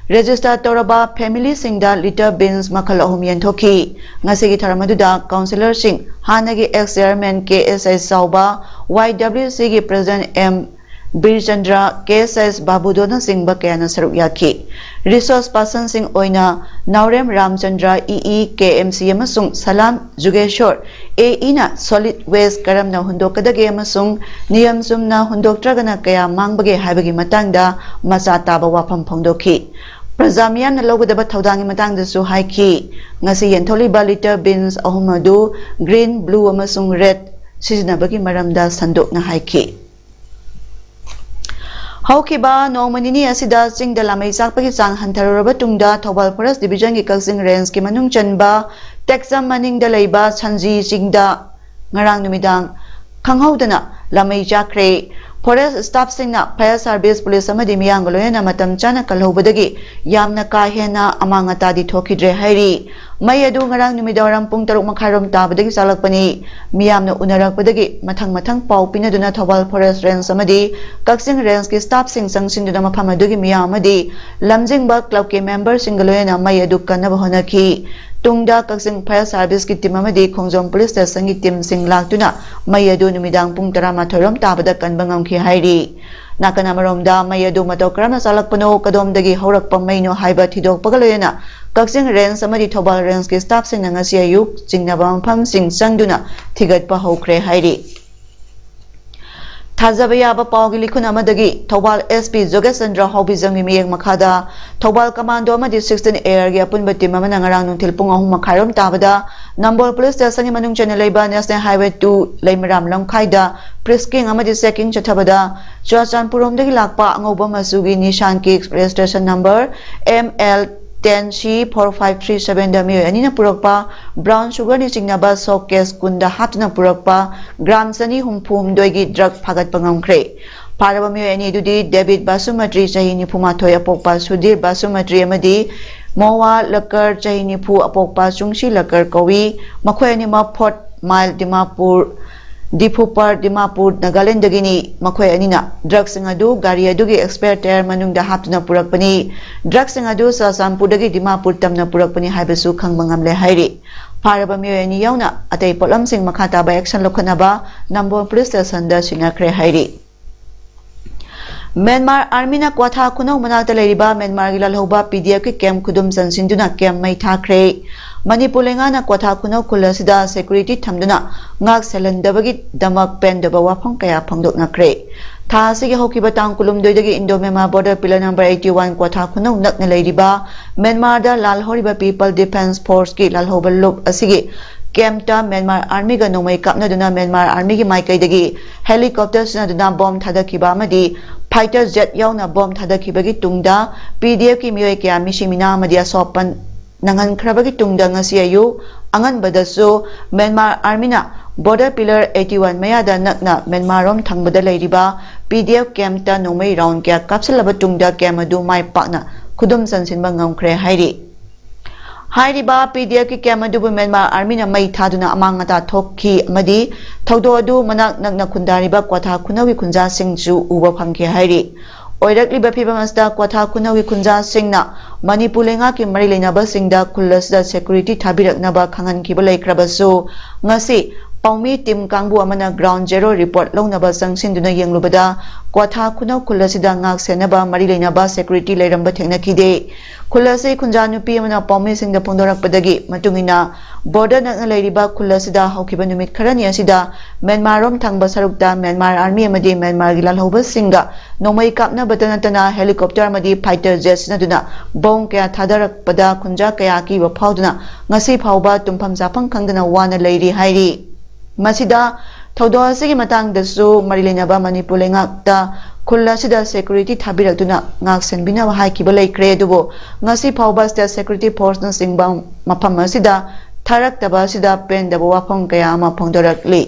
Register ꯇꯧꯔꯕ family ꯁꯤꯡꯗ litre beans ꯃꯈꯜ ꯑꯍꯨꯝ ꯌꯦꯟꯊꯣꯛꯈꯤ꯫ ꯉꯁꯤꯒꯤ ꯊꯧꯔꯝ ꯑꯗꯨꯗ councillor ꯁꯤꯡ, ꯍꯥꯟꯅꯒꯤ ex chairman K S S ꯆꯥꯎꯕ, Y W C ꯒꯤ president M ꯕꯤꯔꯆꯟꯗ꯭ꯔ, K S S ꯕꯥꯕꯨꯗꯣꯅꯆꯤꯡꯕ ꯀꯌꯥꯅ ꯁꯔꯨꯛ ꯌꯥꯈꯤ꯫ Resource person ꯁꯤꯡ ꯑꯣꯏꯅ ꯅꯥꯎꯔꯦꯝ ꯔꯥꯝꯆꯟꯗ꯭ꯔ, E E, K M C ꯑꯃꯁꯨꯡ ꯁꯂꯥꯝ ꯖꯨꯒꯦꯁꯣꯔ, A E ꯅ solid waste ꯀꯔꯝꯅ ꯍꯨꯟꯗꯣꯛꯀꯗꯒꯦ ꯑꯃꯁꯨꯡ ꯅꯤꯌꯝ ꯆꯨꯝꯅ ꯍꯨꯟꯗꯣꯛꯇ꯭ꯔꯒꯅ ꯀꯌꯥ ꯃꯥꯡꯕꯒꯦ ꯍꯥꯏꯕꯒꯤ ꯃꯇꯥꯡꯗ ꯃꯆꯥ ꯇꯥꯕ ꯋꯥꯐꯝ ꯐꯣꯡꯗꯣꯛꯈꯤ꯫ ꯄ꯭ꯔꯖꯥ ꯃꯤꯌꯥꯝꯅ ꯂꯧꯒꯗꯕ ꯊꯧꯗꯥꯡꯒꯤ ꯃꯇꯥꯡꯗꯁꯨ ꯍꯥꯏꯈꯤ꯫ ꯉꯁꯤ ꯌꯦꯟꯊꯣꯛꯂꯤꯕ litre beans ꯑꯍꯨꯝ ꯑꯗꯨ green, blue ꯑꯃꯁꯨꯡ red ꯁꯤꯖꯤꯟꯅꯕꯒꯤ ꯃꯔꯝꯗ ꯁꯟꯗꯣꯛꯅ ꯍꯥꯏꯈꯤ꯫ ꯍꯧꯈꯤꯕ ꯅꯣꯡꯃ ꯅꯤꯅꯤ ꯑꯁꯤꯗ ꯆꯤꯡꯗ ꯂꯥꯃꯩ ꯆꯥꯛꯄꯒꯤ ꯆꯥꯡ ꯍꯟꯊꯔꯨꯔꯕ ꯇꯨꯡꯗ, ꯊꯧꯕꯥꯜ Forest Division ꯒꯤ ꯀꯛꯆꯤꯡ Range ꯀꯤ ꯃꯅꯨꯡ ꯆꯟꯕ ꯇꯦꯛꯆꯝ ꯃꯅꯤꯡꯗ ꯂꯩꯕ ꯁꯟꯖꯤ ꯆꯤꯡꯗ ꯉꯔꯥꯡ ꯅꯨꯃꯤꯗꯥꯡ ꯈꯪꯍꯧꯗꯅ ꯂꯥꯃꯩ ꯆꯥꯛꯈ꯭ꯔꯦ꯫ Forest staff ꯁꯤꯡꯅ fire service, police ꯑꯃꯗꯤ ꯃꯤꯌꯥꯝꯒ ꯂꯣꯏꯅꯅ ꯃꯇꯝ ꯆꯥꯅ ꯀꯜꯍꯧꯕꯗꯒꯤ ꯌꯥꯝꯅ ꯀꯥ ꯍꯦꯟꯅ ꯑꯃꯥꯡ ꯑꯇꯥꯗꯤ ꯊꯣꯛꯈꯤꯗ꯭ꯔꯦ ꯍꯥꯏꯔꯤ꯫ ꯃꯩ ꯑꯗꯨ ꯉꯔꯥꯡ ꯅꯨꯃꯤꯗꯥꯡꯋꯥꯏꯔꯝ ꯄꯨꯡ ꯇꯔꯨꯛ ꯃꯈꯥꯏꯔꯣꯝ ꯇꯥꯕꯗꯒꯤ ꯆꯥꯛꯂꯛꯄꯅꯤ꯫ ꯃꯤꯌꯥꯝꯅ ꯎꯅꯔꯛꯄꯗꯒꯤ ꯃꯊꯪ ꯃꯊꯪ ꯄꯥꯎ ꯄꯤꯅꯗꯨꯅ ꯊꯧꯕꯥꯜ Forest Range ꯑꯃꯗꯤ ꯀꯛꯆꯤꯡ Range ꯀꯤ staff ꯁꯤꯡ ꯆꯪꯁꯤꯟꯗꯨꯅ ꯃꯐꯝ ꯑꯗꯨꯒꯤ ꯃꯤꯌꯥꯝ ꯑꯃꯗꯤ ꯂꯝꯖꯤꯡꯕ club ꯀꯤ member ꯁꯤꯡꯒ ꯂꯣꯏꯅꯅ ꯃꯩ ꯑꯗꯨ ꯀꯟꯅꯕ ꯍꯣꯠꯅꯈꯤ꯫ ꯇꯨꯡꯗ ꯀꯛꯆꯤꯡ Fire Service ꯀꯤ team ꯑꯃꯗꯤ ꯈꯣꯡꯖꯣꯝ Police Station ꯒꯤ team ꯁꯤꯡ ꯂꯥꯛꯇꯨꯅ ꯃꯩ ꯑꯗꯨ ꯅꯨꯃꯤꯗꯥꯡ ꯄꯨꯡ ꯇꯔꯥꯃꯥꯊꯣꯏ ꯔꯣꯝ ꯇꯥꯕꯗ ꯀꯟꯕ ꯉꯝꯈꯤ ꯍꯥꯏꯔꯤ꯫ ꯅꯥꯀꯟ ꯑꯃꯔꯣꯝꯗ ꯃꯩ ꯑꯗꯨ ꯃꯇꯧ ꯀꯔꯝꯅ ꯆꯥꯛꯂꯛꯄꯅꯣ, ꯀꯗꯣꯝꯗꯒꯤ ꯍꯧꯔꯛꯄ ꯃꯩꯅꯣ ꯍꯥꯏꯕ ꯊꯤꯗꯣꯛꯄꯒ ꯂꯣꯏꯅꯅ ꯀꯛꯆꯤꯡ Range ꯑꯃꯗꯤ ꯊꯧꯕꯥꯜ Range ꯀꯤ staff ꯁꯤꯡꯅ ꯉꯁꯤ ꯑꯌꯨꯛ ꯆꯤꯡꯅꯕ ꯃꯐꯝꯁꯤꯡ ꯆꯪꯗꯨꯅ ꯊꯤꯒꯠꯄ ꯍꯧꯈ꯭ꯔꯦ ꯍꯥꯏꯔꯤ꯫ ꯊꯥꯖꯕ ꯌꯥꯕ ꯄꯥꯎꯒꯤ ꯂꯤꯈꯨꯟ ꯑꯃꯗꯒꯤ꯫ ꯊꯧꯕꯥꯜ S P ꯖꯣꯒꯦꯁ ꯆꯟꯗ꯭ꯔ ꯍꯥꯎꯕꯤꯖꯝꯒꯤ ꯃꯤꯠꯌꯦꯡ ꯃꯈꯥꯗ, ꯊꯧꯕꯥꯜ Commando ꯑꯃꯗꯤ sixteen A R ꯒꯤ ꯑꯄꯨꯟꯕ team ꯑꯃꯅ ꯉꯔꯥꯡ ꯅꯨꯡꯊꯤꯜ ꯄꯨꯡ ꯑꯍꯨꯝ ꯃꯈꯥꯏꯔꯣꯝ ꯇꯥꯕꯗ ꯅꯝꯕꯣꯜ Police Station ꯒꯤ ꯃꯅꯨꯡ ꯆꯟꯅ ꯂꯩꯕ National Highway two ꯂꯩꯃꯔꯥꯝ ꯂꯝꯈꯥꯏꯗ frisking ꯑꯃꯗꯤ checking ꯆꯠꯊꯕꯗ, ꯆꯨꯔꯥꯆꯥꯟꯄꯨꯔꯔꯣꯝꯗꯒꯤ ꯂꯥꯛꯄ ꯑꯉꯧꯕ ꯃꯆꯨꯒꯤ Nissan Kicks, registration number M L ten C four five three seven ꯗ ꯃꯤꯑꯣꯏ ꯑꯅꯤꯅ ꯄꯨꯔꯛꯄ brown sugar ꯅ ꯆꯤꯡꯅꯕ soap case ꯀꯨꯟꯗ ꯍꯥꯞꯇꯨꯅ ꯄꯨꯔꯛꯄ gram ꯆꯅꯤ ꯍꯨꯝꯐꯨ ꯍꯨꯝꯗꯣꯏꯒꯤ drug ꯐꯥꯒꯠꯄ ꯉꯝꯈ꯭ꯔꯦ꯫ ꯐꯥꯔꯕ ꯃꯤꯑꯣꯏ ꯑꯅꯤ ꯑꯗꯨꯗꯤ ꯗꯦꯕꯤꯠ ꯕꯥꯁꯨꯃꯇ꯭ꯔꯤ, ꯆꯍꯤ ꯅꯤꯐꯨ ꯃꯥꯊꯣꯏ, ꯑꯄꯣꯛꯄ ꯁꯨꯙꯤꯔ ꯕꯥꯁꯨꯃꯇ꯭ꯔꯤ, ꯑꯃꯗꯤ ꯃꯣꯋꯥ ꯂꯀꯔ, ꯆꯍꯤ ꯅꯤꯐꯨ, ꯑꯄꯣꯛꯄ ꯆꯨꯡꯁꯤ ꯂꯀꯔ ꯀꯧꯏ꯫ ꯃꯈꯣꯏ ꯑꯅꯤꯃꯛ Fort Mile, ꯗꯤꯃꯥꯄꯨꯔ ꯗꯤꯐꯨꯄꯔ, ꯗꯤꯃꯥꯄꯨꯔ, ꯅꯥꯒꯥꯂꯦꯟꯗꯒꯤꯅꯤ꯫ ꯃꯈꯣꯏ ꯑꯅꯤꯅ ꯗ꯭ꯔꯒꯁꯤꯡ ꯑꯗꯨ ꯒꯥꯔꯤ ꯑꯗꯨꯒꯤ expired tyre ꯃꯅꯨꯡꯗ ꯍꯥꯞꯇꯨꯅ ꯄꯨꯔꯛꯄꯅꯤ꯫ ꯗ꯭ꯔꯒꯁꯤꯡ ꯑꯗꯨ ꯆꯨꯔꯆꯥꯟꯄꯨꯔꯗꯒꯤ ꯗꯤꯃꯥꯄꯨꯔ ꯇꯝꯅ ꯄꯨꯔꯛꯄꯅꯤ ꯍꯥꯏꯕꯁꯨ ꯈꯪꯕ ꯉꯝꯂꯦ ꯍꯥꯏꯔꯤ꯫ ꯐꯥꯔꯕ ꯃꯤꯑꯣꯏ ꯑꯅꯤ ꯌꯥꯎꯅ ꯑꯇꯩ ꯄꯣꯠꯂꯝꯁꯤꯡ ꯃꯈꯥ ꯇꯥꯕ action ꯂꯧꯈꯠꯅꯕ ꯅꯝꯕꯣꯜ ꯄꯨꯂꯤꯁ ꯁ꯭ꯇꯦꯁꯟꯗ ꯁꯤꯟꯅꯈ꯭ꯔꯦ ꯍꯥꯏꯔꯤ꯫ ꯃ꯭ꯌꯥꯟꯃꯥꯔ ꯑꯥꯔꯃꯤꯅ ꯀ꯭ꯋꯥꯊꯥ ꯈꯨꯅꯧ ꯃꯅꯥꯛꯇ ꯂꯩꯔꯤꯕ ꯃ꯭ꯌꯥꯟꯃꯥꯔꯒꯤ ꯂꯥꯜꯍꯧꯕ ꯄꯤ ꯗꯤ ꯑꯦꯐꯀꯤ ꯀꯦꯝꯞ ꯈꯨꯗꯨꯝ ꯆꯟꯁꯤꯟꯗꯨꯅ ꯀꯦꯝꯞ ꯃꯩ ꯊꯥꯈ꯭ꯔꯦ꯫ ꯃꯅꯤꯄꯨꯔ ꯂꯩꯉꯥꯛꯅ ꯀ꯭ꯋꯥꯊꯥ ꯈꯨꯅꯧ ꯈꯨꯜ ꯑꯁꯤꯗ ꯁꯦꯀ꯭ꯌꯨꯔꯤꯇꯤ ꯊꯝꯗꯨꯅ ꯉꯥꯛ ꯁꯦꯜꯍꯟꯗꯕꯒꯤꯗꯃꯛ ꯄꯦꯟꯗꯕ ꯋꯥꯐꯝ ꯀꯌꯥ ꯐꯣꯡꯗꯣꯛꯅꯈ꯭ꯔꯦ꯫ ꯊꯥ ꯑꯁꯤꯒꯤ ꯍꯧꯈꯤꯕ ꯇꯥꯡ ꯀꯨꯟꯍꯨꯝꯗꯣꯏꯗꯒꯤ Indo Myanmar border pillar number eighty one ꯀ꯭ꯋꯥꯊꯥ ꯈꯨꯅꯧ ꯅꯛꯅ ꯂꯩꯔꯤꯕ ꯃ꯭ꯌꯥꯟꯃꯥꯔꯗ ꯂꯥꯜꯍꯧꯔꯤꯕ ꯄꯤꯄꯜ ꯗꯤꯐꯦꯟꯁ ꯐꯣꯔꯁꯀꯤ ꯂꯥꯜꯍꯧꯕ ꯂꯨꯞ ꯑꯁꯤꯒꯤ ꯀꯦꯝꯞꯇ ꯃ꯭ꯌꯥꯟꯃꯥꯔ ꯑꯥꯔꯃꯤꯒ ꯅꯣꯡꯃꯩ ꯀꯥꯞꯅꯗꯨꯅ ꯃ꯭ꯌꯥꯟꯃꯥꯔ ꯑꯥꯔꯃꯤꯒꯤ ꯃꯥꯏꯀꯩꯗꯒꯤ ꯍꯦꯂꯤꯀꯣꯞꯇꯔ ꯁꯤꯖꯤꯟꯅꯗꯨꯅ ꯕꯣꯝ ꯊꯥꯗꯈꯤꯕ ꯑꯃꯗꯤ ꯐꯥꯏꯇꯔ ꯖꯦꯠ ꯌꯥꯎꯅ ꯕꯣꯝ ꯊꯥꯗꯈꯤꯕꯒꯤ ꯇꯨꯡꯗ ꯄꯤ ꯗꯤ ꯑꯦꯐꯀꯤ ꯃꯤꯑꯣꯏ ꯀꯌꯥ ꯃꯤꯁꯤ ꯃꯤꯅꯥ ꯑꯃꯗꯤ ꯑꯁꯣꯛ ꯑꯄꯟ ꯅꯪꯍꯟꯈ꯭ꯔꯕꯒꯤ ꯇꯨꯡꯗ ꯉꯁꯤ ꯑꯌꯨꯛ ꯑꯉꯟꯕꯗꯁꯨ ꯃ꯭ꯌꯥꯟꯃꯥꯔ ꯑꯥꯔꯃꯤꯅ ꯕꯣꯔꯗꯔ ꯄꯤꯂꯔ ꯑꯩꯠꯇꯤ ꯋꯥꯟ ꯃꯌꯥꯗ ꯅꯛꯅ ꯃ꯭ꯌꯥꯟꯃꯥꯔꯔꯣꯝ ꯊꯪꯕꯗ ꯂꯩꯔꯤꯕ ꯄꯤ ꯗꯤ ꯑꯦꯐ ꯀꯦꯝꯞꯇ ꯅꯣꯡꯃꯩ ꯔꯥꯎꯟ ꯀꯌꯥ ꯀꯥꯞꯁꯤꯜꯂꯕ ꯇꯨꯡꯗ ꯀꯦꯝꯞ ꯑꯗꯨ ꯃꯥꯏ ꯄꯥꯛꯅ ꯈꯨꯗꯨꯝ ꯆꯟꯁꯤꯟꯕ ꯉꯝꯈ꯭ꯔꯦ ꯍꯥꯏꯔꯤ꯫ ꯍꯥꯏꯔꯤꯕ ꯄꯤ ꯗꯤ ꯑꯦꯐꯀꯤ ꯀꯦꯝꯞ ꯑꯗꯨꯕꯨ ꯃ꯭ꯌꯥꯟꯃꯥꯔ ꯑꯥꯔꯃꯤꯅ ꯃꯩ ꯊꯥꯗꯨꯅ ꯑꯃꯥꯡ ꯑꯇꯥ ꯊꯣꯛꯈꯤ ꯑꯃꯗꯤ ꯊꯧꯗꯣꯛ ꯑꯗꯨ ꯃꯅꯥꯛ ꯅꯛꯅ ꯈꯨꯟꯗꯥꯔꯤꯕ ꯀ꯭ꯋꯥꯊꯥ ꯈꯨꯅꯧꯒꯤ ꯈꯨꯟꯖꯥꯁꯤꯡꯁꯨ ꯎꯕ ꯐꯪꯈꯤ ꯍꯥꯏꯔꯤ꯫ ꯑꯣꯏꯔꯛꯂꯤꯕ ꯐꯤꯕꯝ ꯑꯁꯤꯗ ꯀ꯭ꯋꯥꯊꯥ ꯈꯨꯅꯧꯒꯤ ꯈꯨꯟꯖꯥꯁꯤꯡꯅ ꯃꯅꯤꯄꯨꯔ ꯂꯩꯉꯥꯛꯀꯤ ꯃꯔꯤ ꯂꯩꯅꯕꯁꯤꯡꯗ ꯈꯨꯜ ꯑꯁꯤꯗ ꯁꯦꯀ꯭ꯌꯨꯔꯤꯇꯤ ꯊꯥꯕꯤꯔꯛꯅꯕ ꯈꯪꯍꯟꯈꯤꯕ ꯂꯩꯈ꯭ꯔꯕꯁꯨ, ꯉꯁꯤ ꯄꯥꯎꯃꯤ ꯇꯤꯝ ꯀꯥꯡꯕꯨ ꯑꯃꯅ ꯒ꯭ꯔꯥꯎꯟ ꯖꯦꯔꯣ ꯔꯤꯄꯣꯔꯠ ꯂꯧꯅꯕ ꯆꯪꯁꯤꯟꯗꯨꯅ ꯌꯦꯡꯂꯨꯕꯗ, ꯀ꯭ꯋꯥꯊꯥ ꯈꯨꯅꯧ ꯈꯨꯜ ꯑꯁꯤꯗ ꯉꯥꯛ ꯁꯦꯟꯅꯕ ꯃꯔꯤ ꯂꯩꯅꯕ ꯁꯦꯀ꯭ꯌꯨꯔꯤꯇꯤ ꯂꯩꯔꯝꯕ ꯊꯦꯡꯅꯈꯤꯗꯦ꯫ ꯈꯨꯜ ꯑꯁꯤ ꯈꯨꯟꯖꯥ ꯅꯨꯄꯤ ꯑꯃꯅ ꯄꯥꯎꯃꯤꯁꯤꯡꯗ ꯐꯣꯡꯗꯣꯔꯛꯄꯗꯒꯤ ꯃꯇꯨꯡ ꯏꯟꯅ, ꯕꯣꯔꯗꯔ ꯅꯛꯅ ꯂꯩꯔꯤꯕ ꯈꯨꯜ ꯑꯁꯤꯗ ꯍꯧꯈꯤꯕ ꯅꯨꯃꯤꯠ ꯈꯔꯅꯤ ꯑꯁꯤꯗ ꯃ꯭ꯌꯥꯟꯃꯥꯔꯔꯣꯝ ꯊꯪꯕ ꯁꯔꯨꯛꯇ ꯃ꯭ꯌꯥꯟꯃꯥꯔ ꯑꯥꯔꯃꯤ ꯑꯃꯗꯤ ꯃ꯭ꯌꯥꯟꯃꯥꯔꯒꯤ ꯂꯥꯜꯍꯧꯕꯁꯤꯡꯒ ꯅꯣꯡꯃꯩ ꯀꯥꯞꯅꯕꯇ ꯅꯠꯇꯅ ꯍꯦꯂꯤꯀꯣꯞꯇꯔ ꯑꯃꯗꯤ ꯐꯥꯏꯇꯔ ꯖꯦꯠ ꯁꯤꯖꯤꯟꯅꯗꯨꯅ ꯕꯣꯝ ꯀꯌꯥ ꯊꯥꯗꯔꯛꯄꯗ ꯈꯨꯟꯖꯥ ꯀꯌꯥ ꯑꯀꯤꯕ ꯐꯥꯎꯗꯨꯅ ꯉꯁꯤ ꯐꯥꯎꯕ ꯇꯨꯝꯐꯝ ꯆꯥꯐꯝ ꯈꯪꯗꯅ ꯋꯥꯅ ꯂꯩꯔꯤ ꯍꯥꯏꯔꯤ꯫ ꯃꯁꯤꯗ ꯊꯧꯗꯣꯛ ꯑꯁꯤꯒꯤ ꯃꯇꯥꯡꯗꯁꯨ ꯃꯔꯤ ꯂꯩꯅꯕ ꯃꯅꯤꯄꯨꯔ ꯂꯩꯉꯥꯛꯇ ꯈꯨꯜ ꯑꯁꯤꯗ ꯁꯦꯀ꯭ꯌꯨꯔꯤꯇꯤ ꯊꯥꯕꯤꯔꯛꯇꯨꯅ ꯉꯥꯛ ꯁꯦꯟꯕꯤꯅꯕ ꯍꯥꯏꯈꯤꯕ ꯂꯩꯈ꯭ꯔꯦ, ꯑꯗꯨꯕꯨ ꯉꯁꯤ ꯐꯥꯎꯕ ꯁ꯭ꯇꯦꯠ ꯁꯦꯀ꯭ꯌꯨꯔꯤꯇꯤ ꯐꯣꯔꯁꯅꯆꯤꯡꯕ ꯃꯐꯝ ꯑꯁꯤꯗ ꯊꯥꯔꯛꯇꯕ ꯑꯁꯤꯗ ꯄꯦꯟꯗꯕ ꯋꯥꯐꯝ ꯀꯌꯥ ꯑꯃ ꯐꯣꯡꯗꯣꯔꯛꯂꯤ꯫